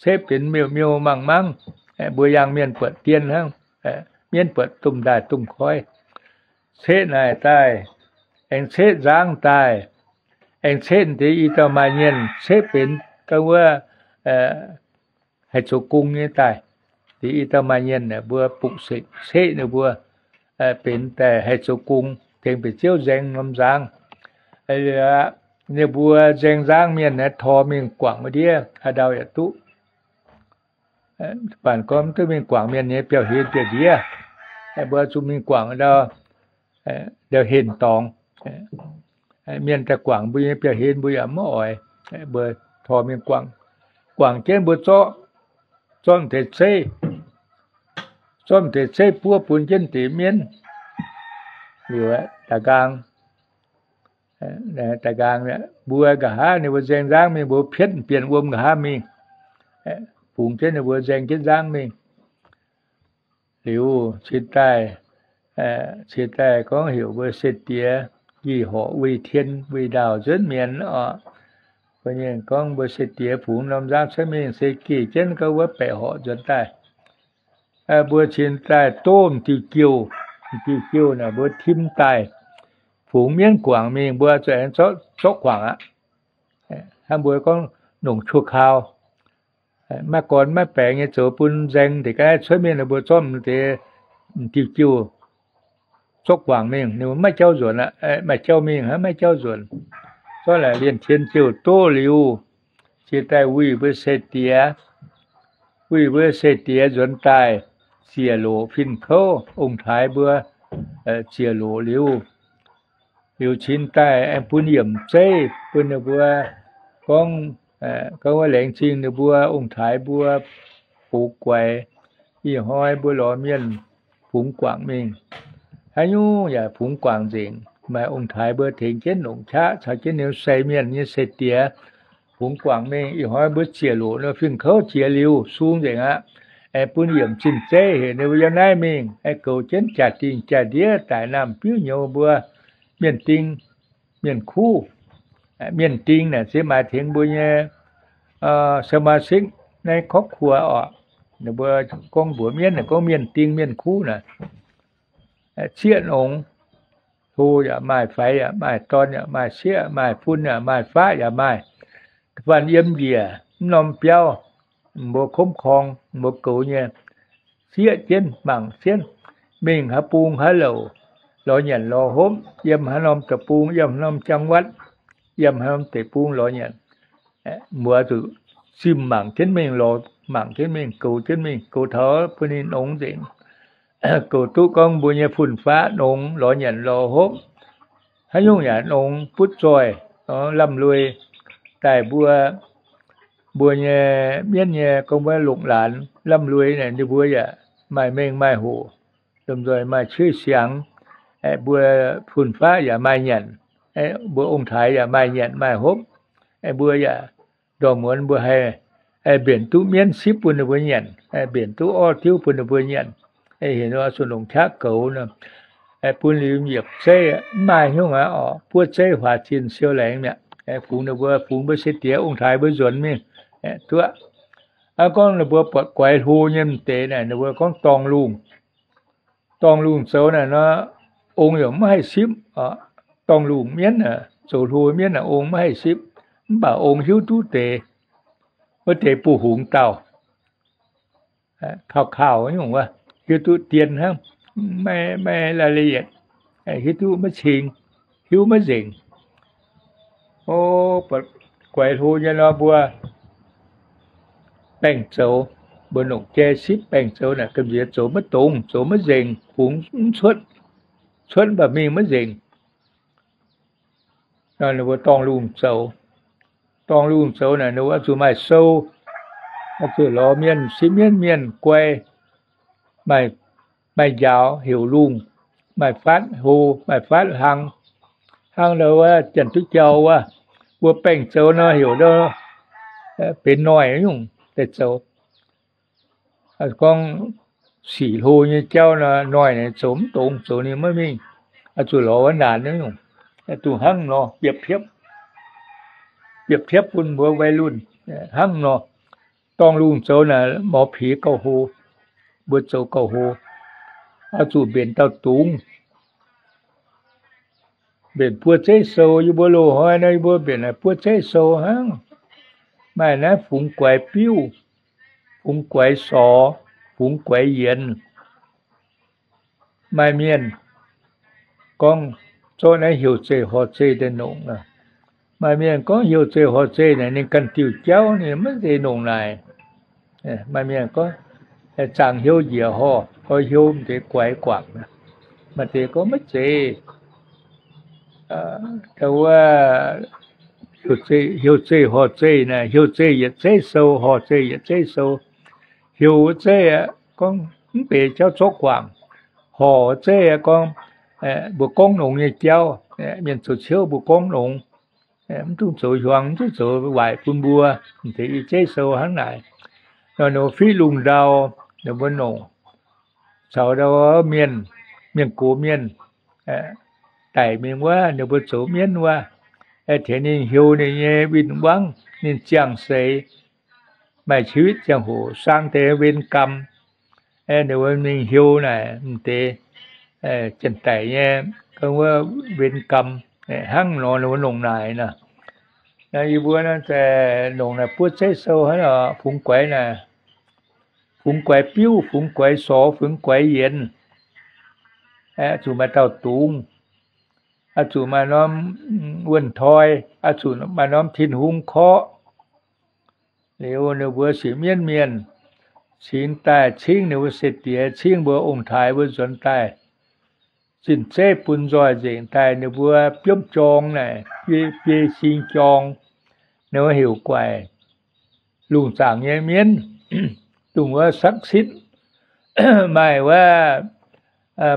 ceqv benx miuc-miuc mangc-mangv. Mbuo yangh mienh buatc dien hnangv, mienv buatc domh ndaaih domh koiv. Ceqv naaic daaih, aengx ceqv nzangv daaih, aengx ceqv deix i dauh maaih mienh, ceqv benx gorngv wuov haih zoux gong nyei daaih. Deix i dauh maaih mienh mbuo buqc sekc ceqv ninh mbuo benx daaih haih zoux gong, tengx bieqc ziouv nzaeng norm nzangv. Ninh mbuo nzaeng nzangv mienh aeqv, tor mingh guangc wuov ndiev haaix ndau yaac duqv. Baac gorngv mv duqv mingh guangc mienh nyei biauv-hlen biauv-ndiev, mbuo zuqc mingh guangc ndau, ndau henh dorngx. Mienh daaih guangc mbuo nyei biauv-hlen mbuo yaac mv oix. Mbuo tor mingh guangc, guangc jienv mbuo zorqv, zorqv deix zeiv, zorqv deix zeiv buov bun jienv deix mienv. Liuz da'nqaang, da'nqaang mbuo nqa'haav ninh mbuo nzaeng nzangv mingh, mbuo pietv bienh wuom nqa'haav mingh, fungx jienv ninh mbuo nzaeng jienv nzangv mingh. Liuz cingx daaih, cingx daaih gorngv heuc mbuo se diex njiec horqc weih tien weih ndaauh nzuonv mienh oc. Mbuo gorngv mbuo se diex fungx norm nzangv cuotv mingh se geh jienv gorngv wuov baeqc horqc nzuonx daaih. Mbuo cingx daaih doqv m'diuh jouh, m'diuh jouh naaic mbuo tim daaih fungx mienv guangc mingh, mbuo zuqc aengx zorqv guangc aqv. Hnangv mbuo gorngv nongc ชั่วคราว, maiv gorn maiv baengx nyei zoux bun nzaeng deix ga'naaiv cuotv mingh, ninh mbuo zorqv m'deix m'diuh jouh zorqv guangc mingh, ninh mbuo maiv jauv nzuonx aqv. Maaih jauv mingh hnangv, maiv jauv nzuonx. Zorqv naaic lienh tien jouh doqv liuz, cingx daaih wuih mbuo se diex, wuih mbuo se diex nzuonx daaih ziec loqc fin-kouv ong-taaix mbuo, ziec loqc liuz, liuz cingx daaih aengx bun yiemc zeiv bun ninh mbuo gorngv, gorngv wuov laengz zingh ninh mbuo ong-taaix mbuo box guaix. Ih hnoi mbuo lorz mienh fungx guangc mingh, haaix nyungc yaac fungx guangc nzengc. Maaih ong-taaix mbuo tengx jienv longc qaqv caux jienv ninh sai mienh nyei se diex fungx guangc mingh. Ih hnoi mbuo ziec loqc nor fin-kouv jiex liuz sung nzengc aqv. Aengx bun yiemc zinh zeiv heuc ninh mbuo yiem naaiv mingh, aengx goux jienv jaa-dingh jaa-ndiev daic naamh biuv nyouz mbuo mienh ding, mienh kuv. Mienh ding naaic se maaih tengx mbuo nyei สมาชิก naaiv ครอบครัว oc. Ninh mbuo gorngv mbuox mienv naaic gorngv mienh ding mienh kuv naaic. Sieqv nongx, hlo yaac maaih, faix yaac maaih, dorn yaac maaih, sieqv maaih, fun yaac maaih, faqv yaac maaih. Da'faanh yiem njiec mv norm biauv, mbuo คุ้มครอง mbuo goux nyei, sieqv jienv mangc sienv, mingh haaix bung haaix louc, lorz nyanc lorz hopv, yiem haaix norm deic-bung, yiem haaix norm จังหวัด, yiem haaix norm deic-bung lorz nyanc. Mbuo zuqc simv mangc jienv mingh, lorz mangc jienv mingh, goux jienv mingh, goux taux bun ninh nongx nzengc. Goux duqv gorngv mbuo nyei fun-faqv nongx, lorz nyanc lorz hopv, haaix nyungc yaac nongx butv zoih, lamh lui. Daaih mbuo, mbuo nyei mienv nyei gorngv mbuo longc laanz lamh lui naaic, ninh mbuo yaac maaih mengh maaih hoc, lomh nzoih maaih cuiv siangx. Mbuo fun-faqv yaac maaih nyanc, mbuo ong-taaix yaac maaih nyanc maaih hopv. Mbuo yaac ndorm muonz mbuo haih mbenc duqv mienv sipv bun ninh mbuo nyanc, mbenc duqv orv diuv bun ninh mbuo nyanc. Heuc ninh zuqc longc qaqv goux nor, bun liuz yiemc zeiv, mv maaih hnyouv aqv oc. Buov zeiv huaax zinh siou laengz mi'aqv. Fungx ninh mbuo, fungx mbuo se diex ong-taaix mbuo nzuonx mingh duqv. Gorngv ninh mbuo buatc guaix hlo nyei m'deix naaic, ninh mbuo gorngv dorngh lungh. Dorngh lungh zoux naaic nor, ong yaac mv haih sipv. Dorngh lungh mienv, zoux hlo mienv naaic ong mv haih sipv. Mv baac ong hiuv duqv deix, wuov deix buv hungx dauh, kauh kauh nyungc wuov, hiuv duqv dien hnangv, maiv รายละเอียด, hiuv duqv maiv cing, hiuv maiv nzengc. O, guaix hlo nyei nor mbuo baengh zoux, mbuo longc jai sipv baengh zoux naaic, gamh nziex zoux maiv dongz, zoux maiv nzengc, fungx mv cuotv, cuotv mv baac mingh maiv nzengc. Ninh mbuo dorngh lungh zoux. Dorngh lungh zoux naaic ninh mbuo oix zuqc maaih sou, oix zuqc lorz mienh, sipv mienv mienh guai, maaih njaaux heuc lungh, maaih faatv hlo, maaih faatv hlang. Hnangv ndau wuov janx-duqv jauv wuov, mbuo baengh zoux nor heuc ndau benx noic nyungc daaih zoux. Gorngv sic hlo nyei jauv nor, noic naaic zoux mv dongz, zoux ninh maiv mingh. Oix zuqc lorz wuov naanc nyungc, dongh hnangv nor biopv tiepv, biopv tiepv bun mbuo วัยรุ่น hnangv nor. Dorngh lungh zoux naaic หมอผี gauh hlo, mbuo zoux gauh hlo. Oix zuqc mbenc dauh dungz, mbenc buo zeiv sou. Yie mbuo loz-hnoi nor yie mbuo mbenc buo zeiv sou hnangv. Maaih naaiv fungx guaix biuv, fungx guaix sorx, fungx guaix yienx. Maaih mienh gorngv zorqv naaiv heuc zeih horc zeih daaih nongc. Maaih mienh gorngv heuc zeih horc zeih naaic ninh ganh diuh jauv, ninh maiv zeiz nongc naaic. Maaih mienh gorngv zaangc heuc njiec horc, oix heuc m'deix guaix guangc. Maaih deix gorngv maiv zeiz. Wuov heuc zeih horc zeih naaic, heuc zeih yietc zeiv sou, horc zeih yietc zeiv sou. Heuc wuov zeiv aeqv, gorngv mv benx jauv zorqv guangc. Horc wuov zeiv aeqv, gorngv mbuo gorngv nongx nyei jauv, mienh zoux ciouv mbuo gorngv nongx, mv dungx zoux hiuang, mv dungx zoux waaic bun mbuo. M'deix i zeiv sou hnangv naaic. Nor ninh mbuo fiqv lungh ndau, ninh mbuo nongc caux ndau mienh, mienh gox mienh daic mingh wuov, ninh mbuo zoux mienv wuov, tengx ninh heuc ninh nyei win-wangv, ninh ziangh seix, maaih ชีวิต ziangh hoc sang deix เวรกรรม. Ninh mbuo mingh heuc naaic m'deix janx-daic nyei wuov เวรกรรม hnangv nor ninh mbuo nongc naaic nor. Yie mbuo nongc naaic buo zeiv sou hnangv nor, fungx guaix naaic, fungx guaix biuv, fungx guaix sorx, fungx guaix yienx. Zuqc maaih dauh dungz, zuqc maaih norm wuonh toi, zuqc maaih norm Tin-Hungh korqv. Liuz ninh mbuo sieqv mienv mienh cingx daaih cingv ninh mbuo se diex, cingv mbuo ong-taaix mbuo nzuonx daaih, zinh zeiv bun nzoih nzengc daaih, ninh mbuo biomv jorng naaic, biei sing jorng, ninh mbuo heuc guaic lungh zaangc nyei mienv, dongh wuov ศักดิ์สิทธิ์, maaih wuov,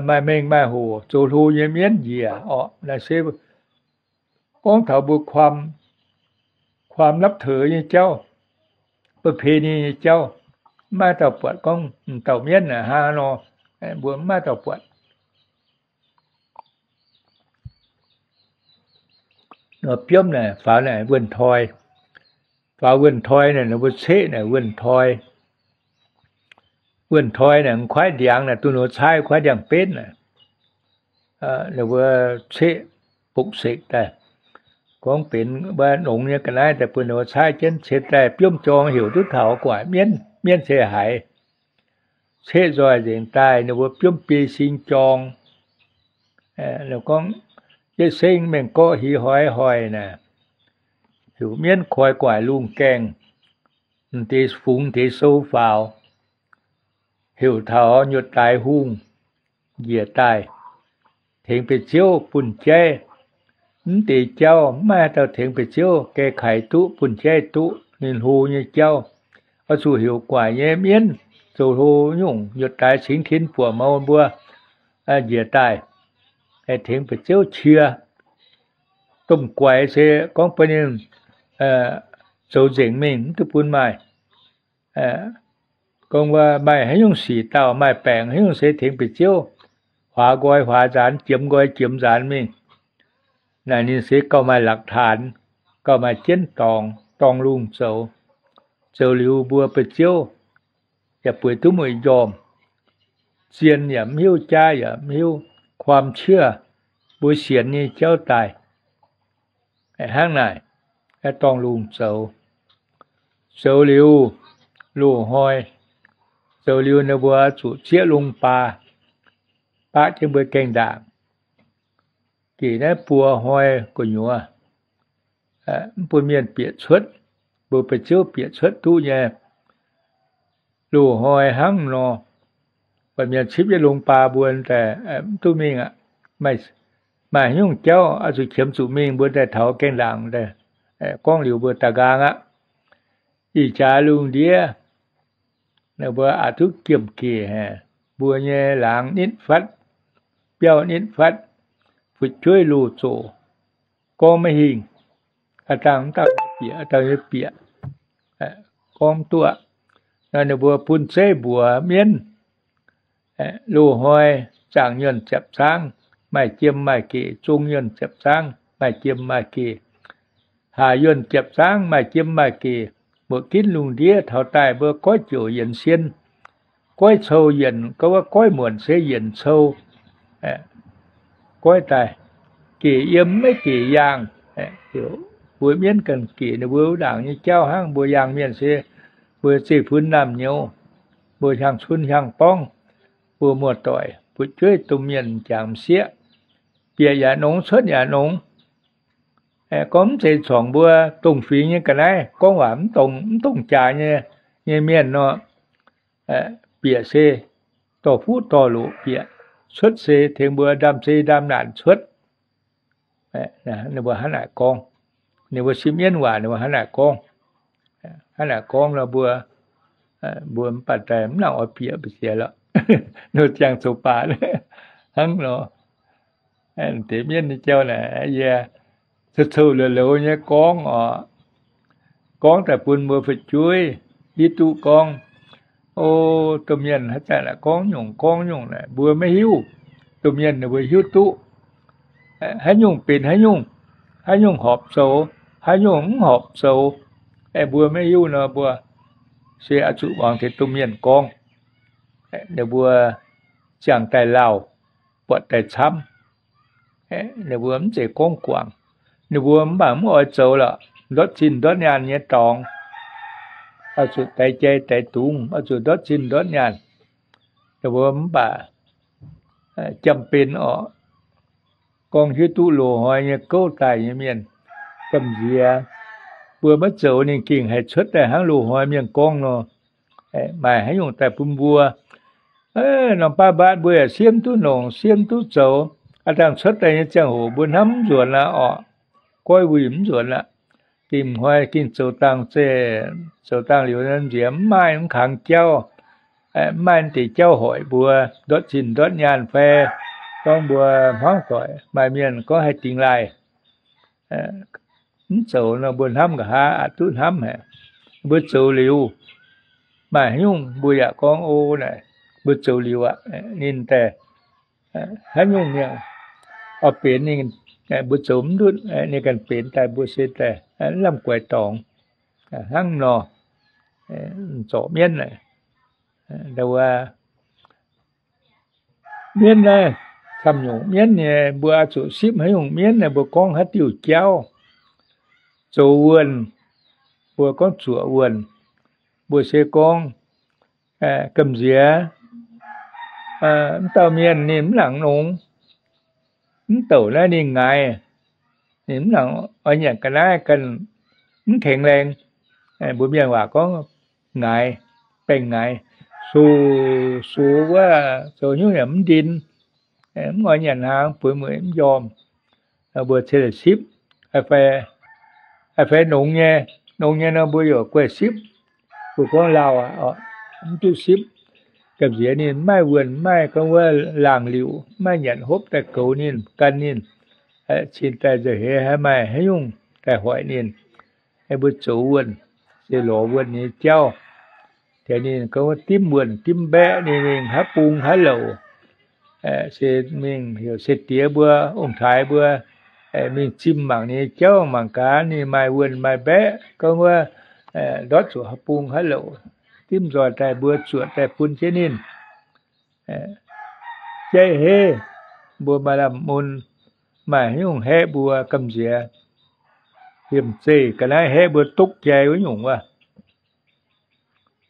maaih mengh maaih hoc zoux hlo nyei mienv njiec orqc. Naaiv se gorngv taux mbuo ความนับถือ nyei jauv, ประเพณี nyei jauv. Mv maaih dauh buatc gorngv m'dauh mienv naaic hnangv nor, mbuo mv maaih dauh buatc. Nor biomv naaic faaux naaic wuonh toi, faaux wuonh toi naaic, ninh mbuo ceqv naaic wuonh toi. Wuonh toi naaic m'kuaaiv ndiangx naaic, duqv ninh mbuo caaiv kuaaiv ndiangx-benv naaic, ninh mbuo ceqv bukv sekv daaih, gorngv benx mbuo nongx nyei ga'naaiv daaih bun ninh mbuo caaiv jienv ceix daaih biomv jorng heuc duqv taux gu'nguaaic mienv, mienv se haiz. Ceqv nzoih nzengc daaih ninh mbuo biomv biei sing jorng. Gorngv yietv sengv mengh gorqv hiz hoiz hoic naaic, heuc mienv koi gu'nguaaic lungh gaengh, m'deix fungx deix sou faaux, heuc taux nyutc daix hungh njiec daaih tengx beic ziouv bun jaiv. Mv deix jauv mv maaih dauh tengx beic ziouv gae kaix duqv bun jaiv duqv, ninh hlo nyei jauv. Oix zuqc heuc gu'nguaaic nyei mienv zoux hlo nyungc, nyutc daix cingx tin buoqc mouz mbuo njiec daaih tengx beic ziouv qiex. Domh guaix se gorngv bun ninh zoux nzengc mingh, mv duqv bun maaih. Gorngv wuov maaih haaix nyungc sic dauh, maaih baengc haaix nyungc se tengx beic ziouv huaax nqoi huaax nzaanx, jiemx nqoi jiemx nzaanx mingh. Naaic ninh se gauh maaih หลักฐาน, gauh maaih jienv dorngx, dorngh lungh zoux. Zoux liuz mbuo beic ziouv yaac bueix duqv mueic njormh. Zien yaac mv hiuv, jaav yaac mv hiuv, ความเชื่อ mbuo sienx nyei jauv daaih. Hnangv naaic, dorngh lungh zoux. Zoux liuz, loz-hnoi zoux liuz ninh mbuo zuqc zieqv long baa, baqv jienv mbuo gaengh ndaangc. Gec naaiv buo hnoi gu'nyuoz, mv bun mienh bieqc cuotv, mbuo beic ziouv bieqc cuotv duqv nyei. Loz-hnoi hnangv nor, buatc mienh cipv jienv long baa mbuo daaih mv duqv mingh aqv. Maaih haaix nyungc jauv oix zuqc qiemx zuqc mingh, mbuo daaih taux gaengh ndaangc daaih gorngv liuz mbuo daaih nqaang aqv. Ih jaax lungh ndiev, ninh mbuo aqc duqv giemh gec haic, mbuo nyei laangz nitv fatv, biauv nitv fatv, fu'jueiv loz-zoqc, gorngv maiv hingh, a'dangh mv dauh nyei bieqc, a'dangh nyei bieqc. gorngv duqv. Nor ninh mbuo bun zeiv mbuox mienv, loz-hnoi zaangc nyuonh ziepc zaangv, maaih jiem maaih gec, zong nyuonh ziepc zaangv, maaih jiem maaih gec, haac nyuonh ziepc zaangv, maaih jiem maaih gec, muoc ginv lungh ndiev taux daaih mbuo goiv joux yienx sien, goiv cou yienx, gorngv wuov goiv muonc se yienx cou, goiv daaih, gec yiem maiv gec yaangh. Mbuo mienv ganh gec ninh mbuo wuov ndaangc nyei jauv hnangv, mbuo yaangh mienh se mbuo zeiv-fun naamh nyouz, mbuo hiaang cun hiaang borngv, mbuo muoz-doic fu'jueiv domh mienh jangx m'sieqv, bieqc yaac nongx, cuotv yaac nongx. Gorngv mv zeiz corngc mbuo dongh fingx nyei ga'naaiv, gorngv waac mv dongh, mv dongh jaax nyei, nyei mienh nor, bieqc se dorh fuqv dorh loqc bieqc, cuotv se tengx mbuo ndaamv-zei ndaamv-naanc cuotv. Ninh mbuo hnangv naaic gorngv, ninh mbuo sipv mienv waac ninh mbuo hnangv naaic gorngv. Hnangv naaic gorngv nor mbuo, mbuo mv baac daaih mv nangc oix bieqc mbu'ziex lorqc. Ninh ziangh zoux baac hnangv nor. Deix mienv nyei jauv naaic yie cou-cou loz-loz nyei gorngv oc. Gorngv daaih bun mbuo fu'jueiv hiuv duqv gorngv, o, domh mienh haaix zanc naaic gorngv nyungc gorngv nyungc naaic mbuo maiv hiuv. Domh mienh ninh mbuo hiuv duqv haaix nyungc benx haaix nyungc, haaix nyungc horpc zoux, haaix nyungc mv horpc zoux. Aeqv, mbuo maiv hiuv nor mbuo se oix zuqc muangx taux domh mienh gorngv. Ninh mbuo ziangh daaih lauh, buatc daaih camv. Ninh mbuo mv zeiz gorngv guangc. Ninh mbuo mv baac mv oix zoux lorqc, ndortv zinh ndortv nyaanh nyei dorngx. Oix zuqc daix jai daix dungz, oix zuqc ndortv zinh ndortv nyaanh. Ninh mbuo mv baac jam-benx orqc, gorngv hiuv duqv loz-hnoi nyei gouv daaih nyei mienh gamh nziex. Mbuo maiv zoux ninh gengh haih cuotv daaih hnangv loz-hnoi mienh gorngv nor. Maaih haaix nyungc daaih bun mbuo, norm baav mbaatv mbuo yaac siemv duqv longc, siemv duqv zoux. Aav dangh cuotv daaih nyei ziangh hoc mbuo hnamv mv nzuonx aqv orqc, goiv wuic mv nzuonx aqv. Gengh hnoi gengh zoux dangh, zoux dangh liuz nziex mv maaih mv kangx jauv, mv maaih deix jauv hoic mbuo, ndortv zinh ndortv nyaanh fai gorngv mbuo hmuangv doic maaih mienh gorngv haih dingx laaih, mv zoux nor mbuo hnamv nqa'haav aqc duqv hnamv haic. Mbuo zoux liuz, maaih haaix nyungc mbuo yaac gorngv, o, naaic mbuo zoux liuz aqv, ninh daaih haaix nyungc mienh oix benx ninh, mbuo zoux mv ndutv, ninh ganh benx daaih mbuo se daaih lamh guaix dorngx hnangv nor. Zorc mienv naaic, mienv naaiv camv nyungc mienv nyei, mbuo oix zuqc sipv haaix nyungc mienv naaic mbuo gorngv haaix diuh jauv. Zoux wuonh, mbuo gorngv zuoqc wuonh, mbuo se gorngv gamh nziex, mv dauh mienh ninh mv nangc nongx, mv douc naaiv ninh ngaix, ninh mv nangc oix nyanc ga'naaiv ganh mv kengx laengz. Mbuo mienh waac gorngv ngaix, baengh ngaix, sux, sux wuov zoux nyungc yaac mv ndin, mv oix nyanc hnaangx, bueix mueic mv njormh. Mbuo cingx sipv, fai nongx nyei, nongx nyei nor mbuo yaac guaih sipv. Mbuo gorngv lauh aqv, mv duqv sipv. Gamh nziex ninh mv maaih wuonh, mv maaih gorngv wuov laangh liuc, mv maaih nyanc hopv daaih goux ninh, gan ninh, cingx daaih nzauh heix haaix maaih haaix nyungc daaih hoic ninh. Mbuo zoux wuonh, se lorz wuonh nyei jauv. Tengx ninh gorngv dimv wuonh dimv mbaeqv, ninh mingh haaix bung haaix louc, se mingh heuc se diex mbuo, ong-taaix mbuo mingh zimh mangc ninh nyei jauv, mangc gaax ninh maaih wuonh maaih mbaeqv, gorngv wuov ndortv zuqc haaix bung haaix louc, dimv nzoih daaih mbuo zuoqc daaih bun jienv ninh. Jaiv heiv, mbuo maaih lamh mun, maaih haaix nyungc haeqv mbuo gamh nziex, liemh zeih ga'naaiv haeqv mbuo dukv jai wuov nyungc wuov.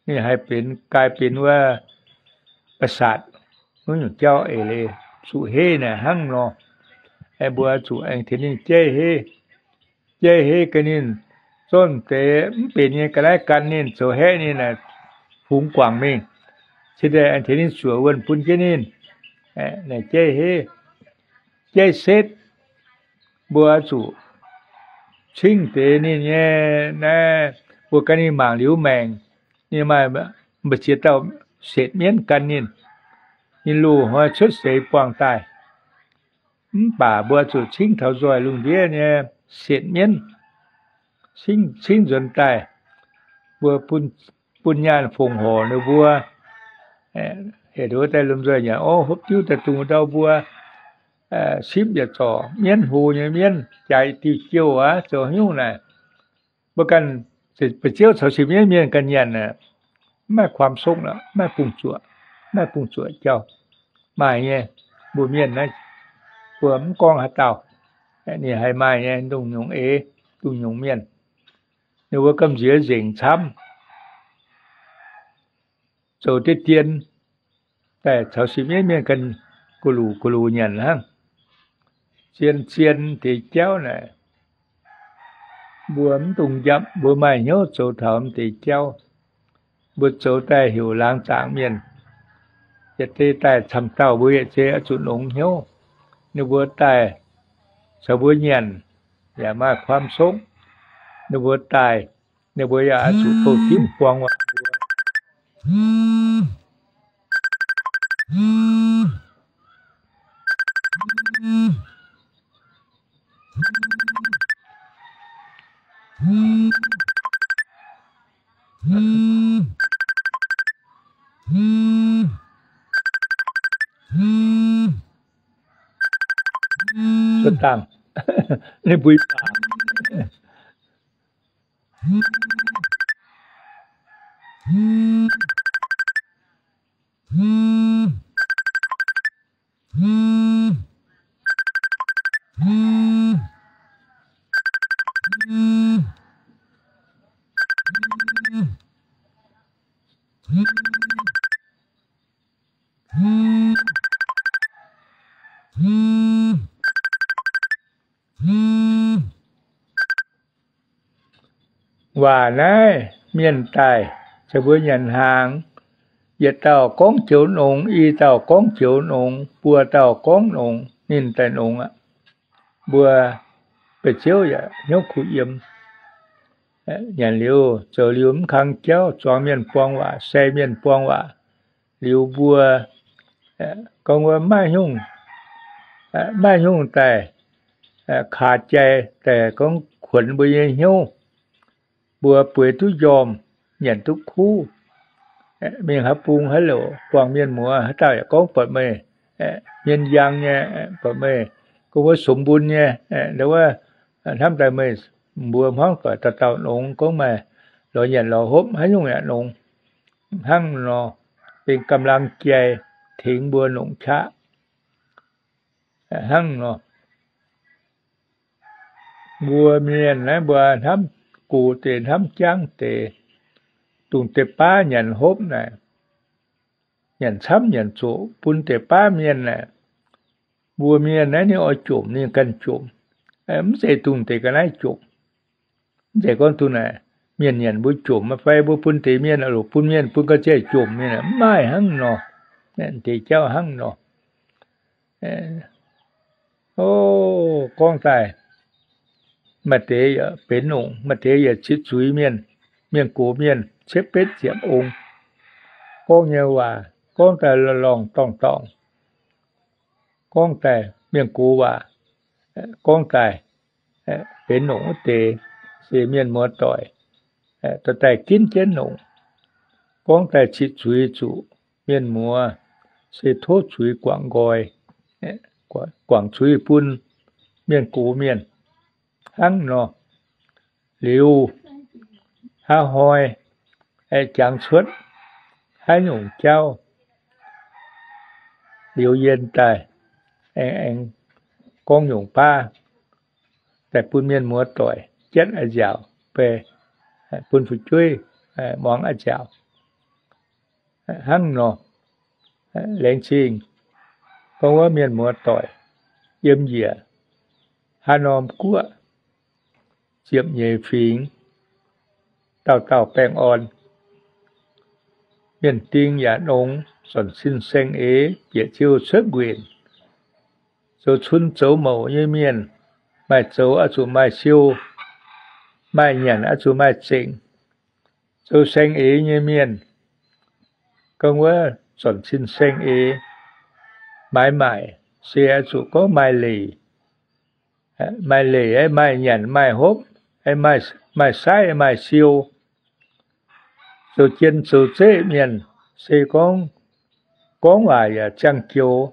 Ninh haih benx, gaaix benx wuov ประสาท wuov nyungc jauv eix leiz zuqc heiv naaic hnangv nor. Mbuo zuqc aengx tengx ninh jaiv heiv. Jaiv heiv gaax ninh zorqv deix mv benx nyei ga'naaiv gan ninh, zoux haeqv ninh naaic fungx guangc mingh. Cingx daaih aengx tengx ninh zuoqc wuonh bun jienv ninh. Naaic jaiv heiv. Jaiv setv, mbuo zuqc cingv deix ninh nyei naaiv, mbuo gan ninh mangc liuz maengc, ninh maaih mbu'ziex dauh setv mienv gan ninh, ninh loz-hnoi cuotv seix buangh daaih. Mv baac mbuo zuqc cingv taux nzoih lungh ndiev nyei setv mienv, cingv nzuonx daaih. mbuo bun nyaanh fongc horc ninh mbuo. Heuc ninh mbuo daaih lomh nzoih nyanc, o, hopv diuv daaih dungx ndau mbuo simv yietc zorc mienv, hlo nyei mienv, jaaix diuh jouh aqv, zoux haaix nyungc naaic. Mbuo ganh, ba'ziouv caux sipv nyeiv mienh ganh nyanc aeqv, mv maaih ความสุข lorqc, mv maaih bungx zuoqc, mv maaih bungx zuoqc jauh. Maaih nyei, mbuo mienh naaiv, mbuo mv gorngv haaix dauh, ninh haih maaih nyei, dongh nyungc eix, dongh nyungc mienh, ninh mbuo gamh nziex nzengc camv, zoux deix dien daaih caux sipv nyeiv mienh ganh gu'luc gu'luc nyanc hnangv. Zien zien deix jauv naaic, mbuo mv dungx njapc, mbuo maaih hnyouv zoux taux m'deix jauv. Mbuo zoux daaih heuc laangz zaangc mienh, yietc deix daaih camv dauh mbuo yietc zei oix zuqc nongx hnyouv. Ninh mbuo daaih caux mbuo nyanc yaac maaih ความสุข. Ninh mbuo daaih, ninh mbuo yaac oix zuqc bouh dimv buang waac mbuo. Cuotv dangh, ninh mbuo Waac naaiv mienh daaih caux mbuo nyanc hnaangx, yietc dauh gorngv joux nongx, i dauh gorngv joux nongx, buo dauh gorngv nongx, ninh daaih nongx aqv. Mbuo ba'ziouv yaac hnyouv kuh yiem. Nyanc liuz zoux liuz mv kang jauv, zuangx mienh buang waac, sei mienh buang waac liuz mbuo gorngv wuov maiv nyungc, maiv nyungc daaih kaax jai daaih gorngv kuonx mbuo nyei hnyouv. Mbuo bueix duqv njormh, nyanc duqv kuv, mingh haaix bung haaix louc buangh mienh muoz, haaix dauh yaac gorngv buatc meih mienv njang nyei, buatc meih gorngv wuov sumx mbun nyei, ndau wuov hnamv daaih meih mbuo hmuangv doic dauh dauh nongx, gorngv maaih lorz nyanc lorz hopv haaix nyungc yaac nongx. Hnangv nor, benx กำลังใจ tengx mbuo nongc qaqv. Hnangv nor, mbuo mienh naaiv mbuo hnamv gox deix hnamv jangv deix, dongh deix baav nyanc hopv naaic, nyanc camv nyanc zoqc bun deix baav mienh naaic, mbuo mienh naaiv ninh oix jomc ninh ganh jomc, mv zeiz dongh deix ga'naaiv jomc. Mv zeiz gorngv duqv naaic, mienh nyanc mbuo jomc fai mbuo bun deix mienh, loc bun mienh bun ga'ziev jomc mienh, mv maaih hnangv nor. Deix jauv hnangv nor. O, gorngv daaih, maaih deix yaac benx nongc, maaih deix yaac citv zuiz mienh, mienh gox mienh cietv betv ziepc ong. Gorngv nyei waac gorngv daaih lorngh dorngh dorngh, gorngv daaih mienh gox waac, gorngv daaih benx nongc wuov deix se mienh muoz doic, dorh daaih ginv jienv nongc. Gorngv daaih citv zuiz zuqc mienh muoz se tov zuiz guangc nqoi, guangc zuiz bun mienh gox mienh hnangv nor. Liuz, haaix hnoi aengx jangx cuotv haaix nyungc jauv, liuz yienh daaih aengx, aengx gorngv nyungc baav daaih bun mienh muoz doic jienv a'nziaauc, bun fu'jueiv muangx a'nziaauc. Hnangv nor, laengz zingh gorngv wuov mienh muoz doic yiem njiec haaix norm guoqv, ziepc nyeic fingx, dauh dauh baengh orn, mienh ding yaac nongx, zornc sin saeng-eix, bieqc ziouh cuotv nquenc, zoux cun zoux mouc nyei mienh, maaih zoux oix zuqc maaih siou, maaih nyanc oix zuqc maaih zengc. Zoux saeng-eix nyei mienh, gorngv wuov zornc cin saeng-eix, maaiz maaic se oix zuqc gorngv maaih leic. Maaih leic, maaih nyanc, maaih hopv, maaih saiv, maaih siou. zoux jien zoux zeqv mienh, se gorngv, gorngv waac yaac ziangh joux,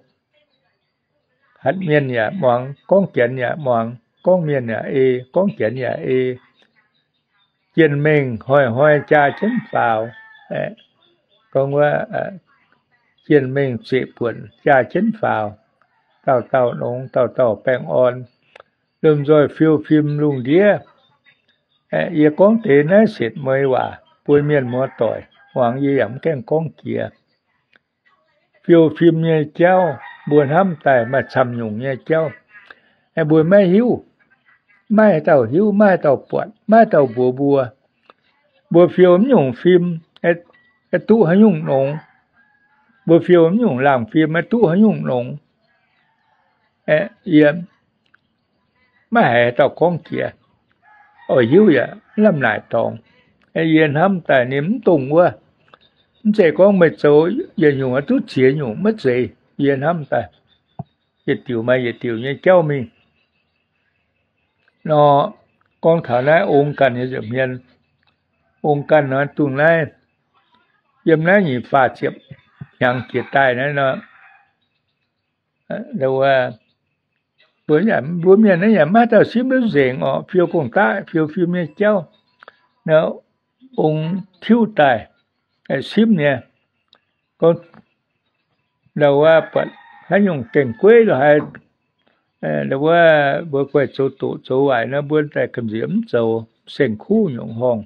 hatc mienh yaac muangx, gorngv Janx yaac muangx, gorngv mienh yaac ei, gorngv Janx yaac ei. Jienh mengh hnoi-hnoi jaa jienv faaux. Gorngv wuov, jienh mengh zeqc buonc jaa jienv faaux, dauh dauh nongx, dauh dauh baengh orn, lomh nzoih fiou fim lungh ndiev. Yie gorngv deix naaiv setv mueiz waac bun mienh muoz-doic muangx, yie yaac mv gaengh gorngv jiex. Fiou fim nyei jauv mbuo hnamv daaih maaih camv nyungc nyei jauv, mbuo maiv hiuv, maiv haaix dauh hiuv, maiv haaix dauh buatc, maiv haaix dauh mbuox mbuo. Mbuo fiou mv nyungc fim, duqv haaix nyungc nongx. Mbuo fiou mv nyungc laangh fim, duqv haaix nyungc nongx. Yie maiv haiz dauh gorngv jiex, oix hiuv yaac mv lamh naaic dorngx. Yie hnamv daaih ninh mv dongh wuov. Mv zeiz gorngv meih zoux yietc nyungc duqv ziex nyungc, maiv zeiz. Yie hnamv daaih yietc diuc maaih yietc diuc nyei jauv mingh. Nor, gorngv taux naaiv ong ganh nyei nza'hmien, ong ganh nor dongh naaiv, yiem naaiv nyic faah ziepc hnyangx jiex daaih naaiv nor, mbuo mienh naaiv yaac maiv dauh simv duqv nzengc orqc, fiou gong-daqv, fiou fim nyei jauv. Naaiv ong tiuv daaih simv nyei, gorngv ndau wuov buatc haaix nyungc gaengh gueiv lo haaix, ndau wuov mbuo guaih zoux doqc zoux waaic nor, mbuo daaih gamh nziex mv zoux, saeng-kuv nyungc horngh.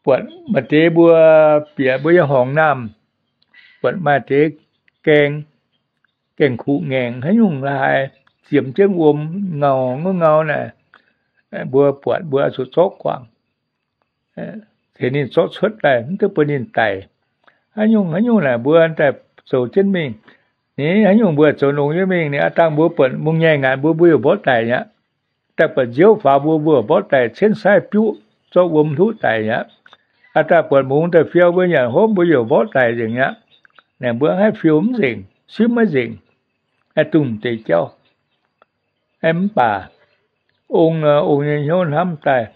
Buatc maaih deix mbuo bieqc mbuo nyei horngc naamh, buatc maaih deix gaeng, gaengh kuqv ngaengc haaix nyungc la'haaix, ziemx jienv wuom ngau, ngau naaic, mbuo buatc mbuo oix zuqc zorqv guangc, tengx ninh zorqv cuotv daaih, mv duqv bun ninh daic. Haaix nyungc haaix nyungc naaic mbuo daaih zoux jienv mingh. Ninh haaix nyungc mbuo zoux nongx jienv mingh, ninh aav dangh mbuo buatc mungh nyei ngaanc mbuo, mbuo yaac mborqv daic mi'aqv. Daaih buatc nziouv faaux mbuo, mbuo yaac mborqv daic, cienv saaiv biuqv zorqv wuom hluqv daic mi'aqv. Aav daaih buatc mungz daaih fiou mbuo yaac hopv, mbuo yaac mborqv daic nzengc mi'aqv. Naaic mbuo haih fiou mv nzengc, simv maiv nzengc, haih dongh deix jauv. Mv baac ong, ong nyei hnyouv hnamv daaih,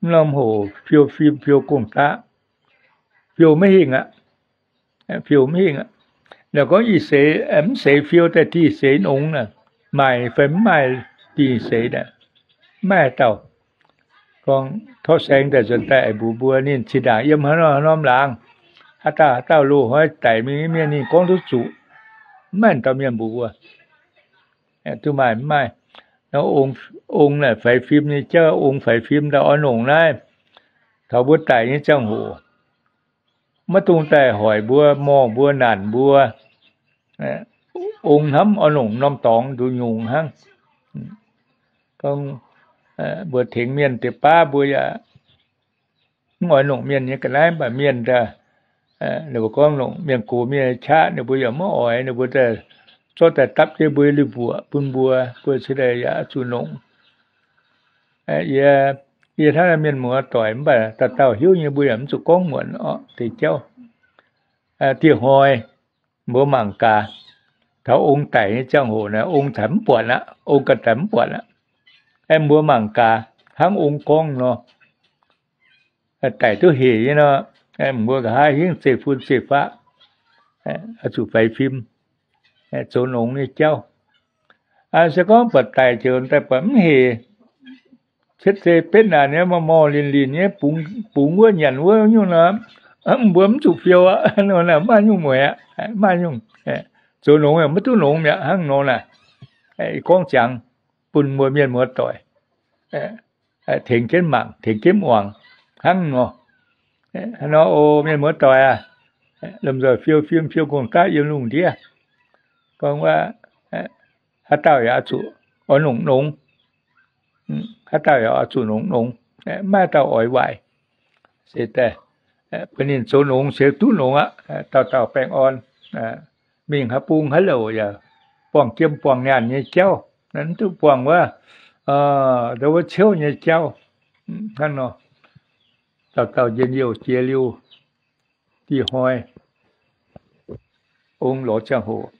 mv norm hoc fiou fim, fiou gong-daqv, fiou maiv hingh aqv. Fiou mv hingh aqv. Naaic gorngv ih seix, mv seix fiou daaih diuh seix nongx naaic, maaih fai mv maaih diuh seix naaic, mv maaih haaix dauh. Gorngv torqv saeng daaih nzuonx daaih mbuox mbuo, ninh zinh ndaangc yiem haaix norm, haaix norm laangz, haaix dauh, haaix dauh loz-hnoi daic mingh nyei mienh ninh gorngv duqv zuqc. Mv maaih dauh mienh mbuox mbuo. Duqv maaih mv maaih. Nor ong naaic faix fim nyei jauv, ong faix fim daaih oix nongc naaiv, taux mbuo daic nyei ziangh hoc, maiv dungx daaih hoic mbuo, morh mbuo, naanc mbuo. Ong hnamv oix nongc norm dorngx nduqc nyungc hnangv. Gorngv mbuo tengx mienh deix baav mbuo yaac mv oix nongc mienh nyei ga'naaiv, mv baac mienh daaih, ninh mbuo gorngv nongc mienh gox mienh qaqv, ninh mbuo yaac maiv oix, ninh mbuo daaih zorqv daaih dapv jienv mbuo nyei lui-mbuoqc bun mbuo, mbuo cingx daaih yaac oix zuqc nongc. Yie, yie hnangv naaiv mienh muoz-doic mv baac dauh dauh hiuv nyei, mbuo yaac mv zuqc gorngv muonc orqc deix jauv. Dieh hnoi mbuo mangc gaax, taux ong daic nyei ziangh hoc naaic, ong caux mv buatc aqv, ong ganh daic mv buatc aqv. Aeqv, mbuo mangc gaax hnangv ong gorngv nor, daic duqv hec nyei nor, mbuo nqa'haav hingv zeiv-fun zeiv-faqv, oix zuqc faix fim, zoux nongx nyei jauv. Se gorngv buatc daic ziouc daaih buatc mv hec, cietv zei betv naanc nyei, morh morh linc linc nyei, bungx wuov nyanc wuov nyungc nor, mbuo mv zuqc fiou aqv. Nor naaic maaih nyungc mueic aqv, maaih nyungc zoux nongx yaac maiv duqv nongx mi'aqv hnangv nor naaic. Ih gorngv ziangx bun mbuo mienh muoz-doic tengx jienv mangc, tengx jienv muangx hnangv nor. Hnangv nor oc, mienh muoz-doic aac, lomh nzoih fiou fim fiou gong-daqv yiem lungh ndiev. Gorngv wuov, haaix dauh yaac oix zuqc oix nongc nongx, haaix dauh yaac oix zuqc nongc nongx, maiv dauh oix waaic. Se daaih bun ninh zoux nongx se duqv nongx aqv. Dauh dauh baengh orn, mingh haaix bung haaix louc yaac buangh jiem buangh nyaanh nyei jauv, mv duqv buangh wuov, wuov ciouv nyei jauv. Hnangv nor, dauh dauh njien-youh jiex liuz, dieh hnoi ong lorz ziangh hoc,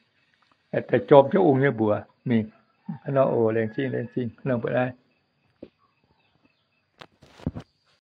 daaih jorm jienv ong nyei mbuox mingh. Hnangv nor oc, laengz zingh, laengz zingh, hnangv nor mbuo naaiv.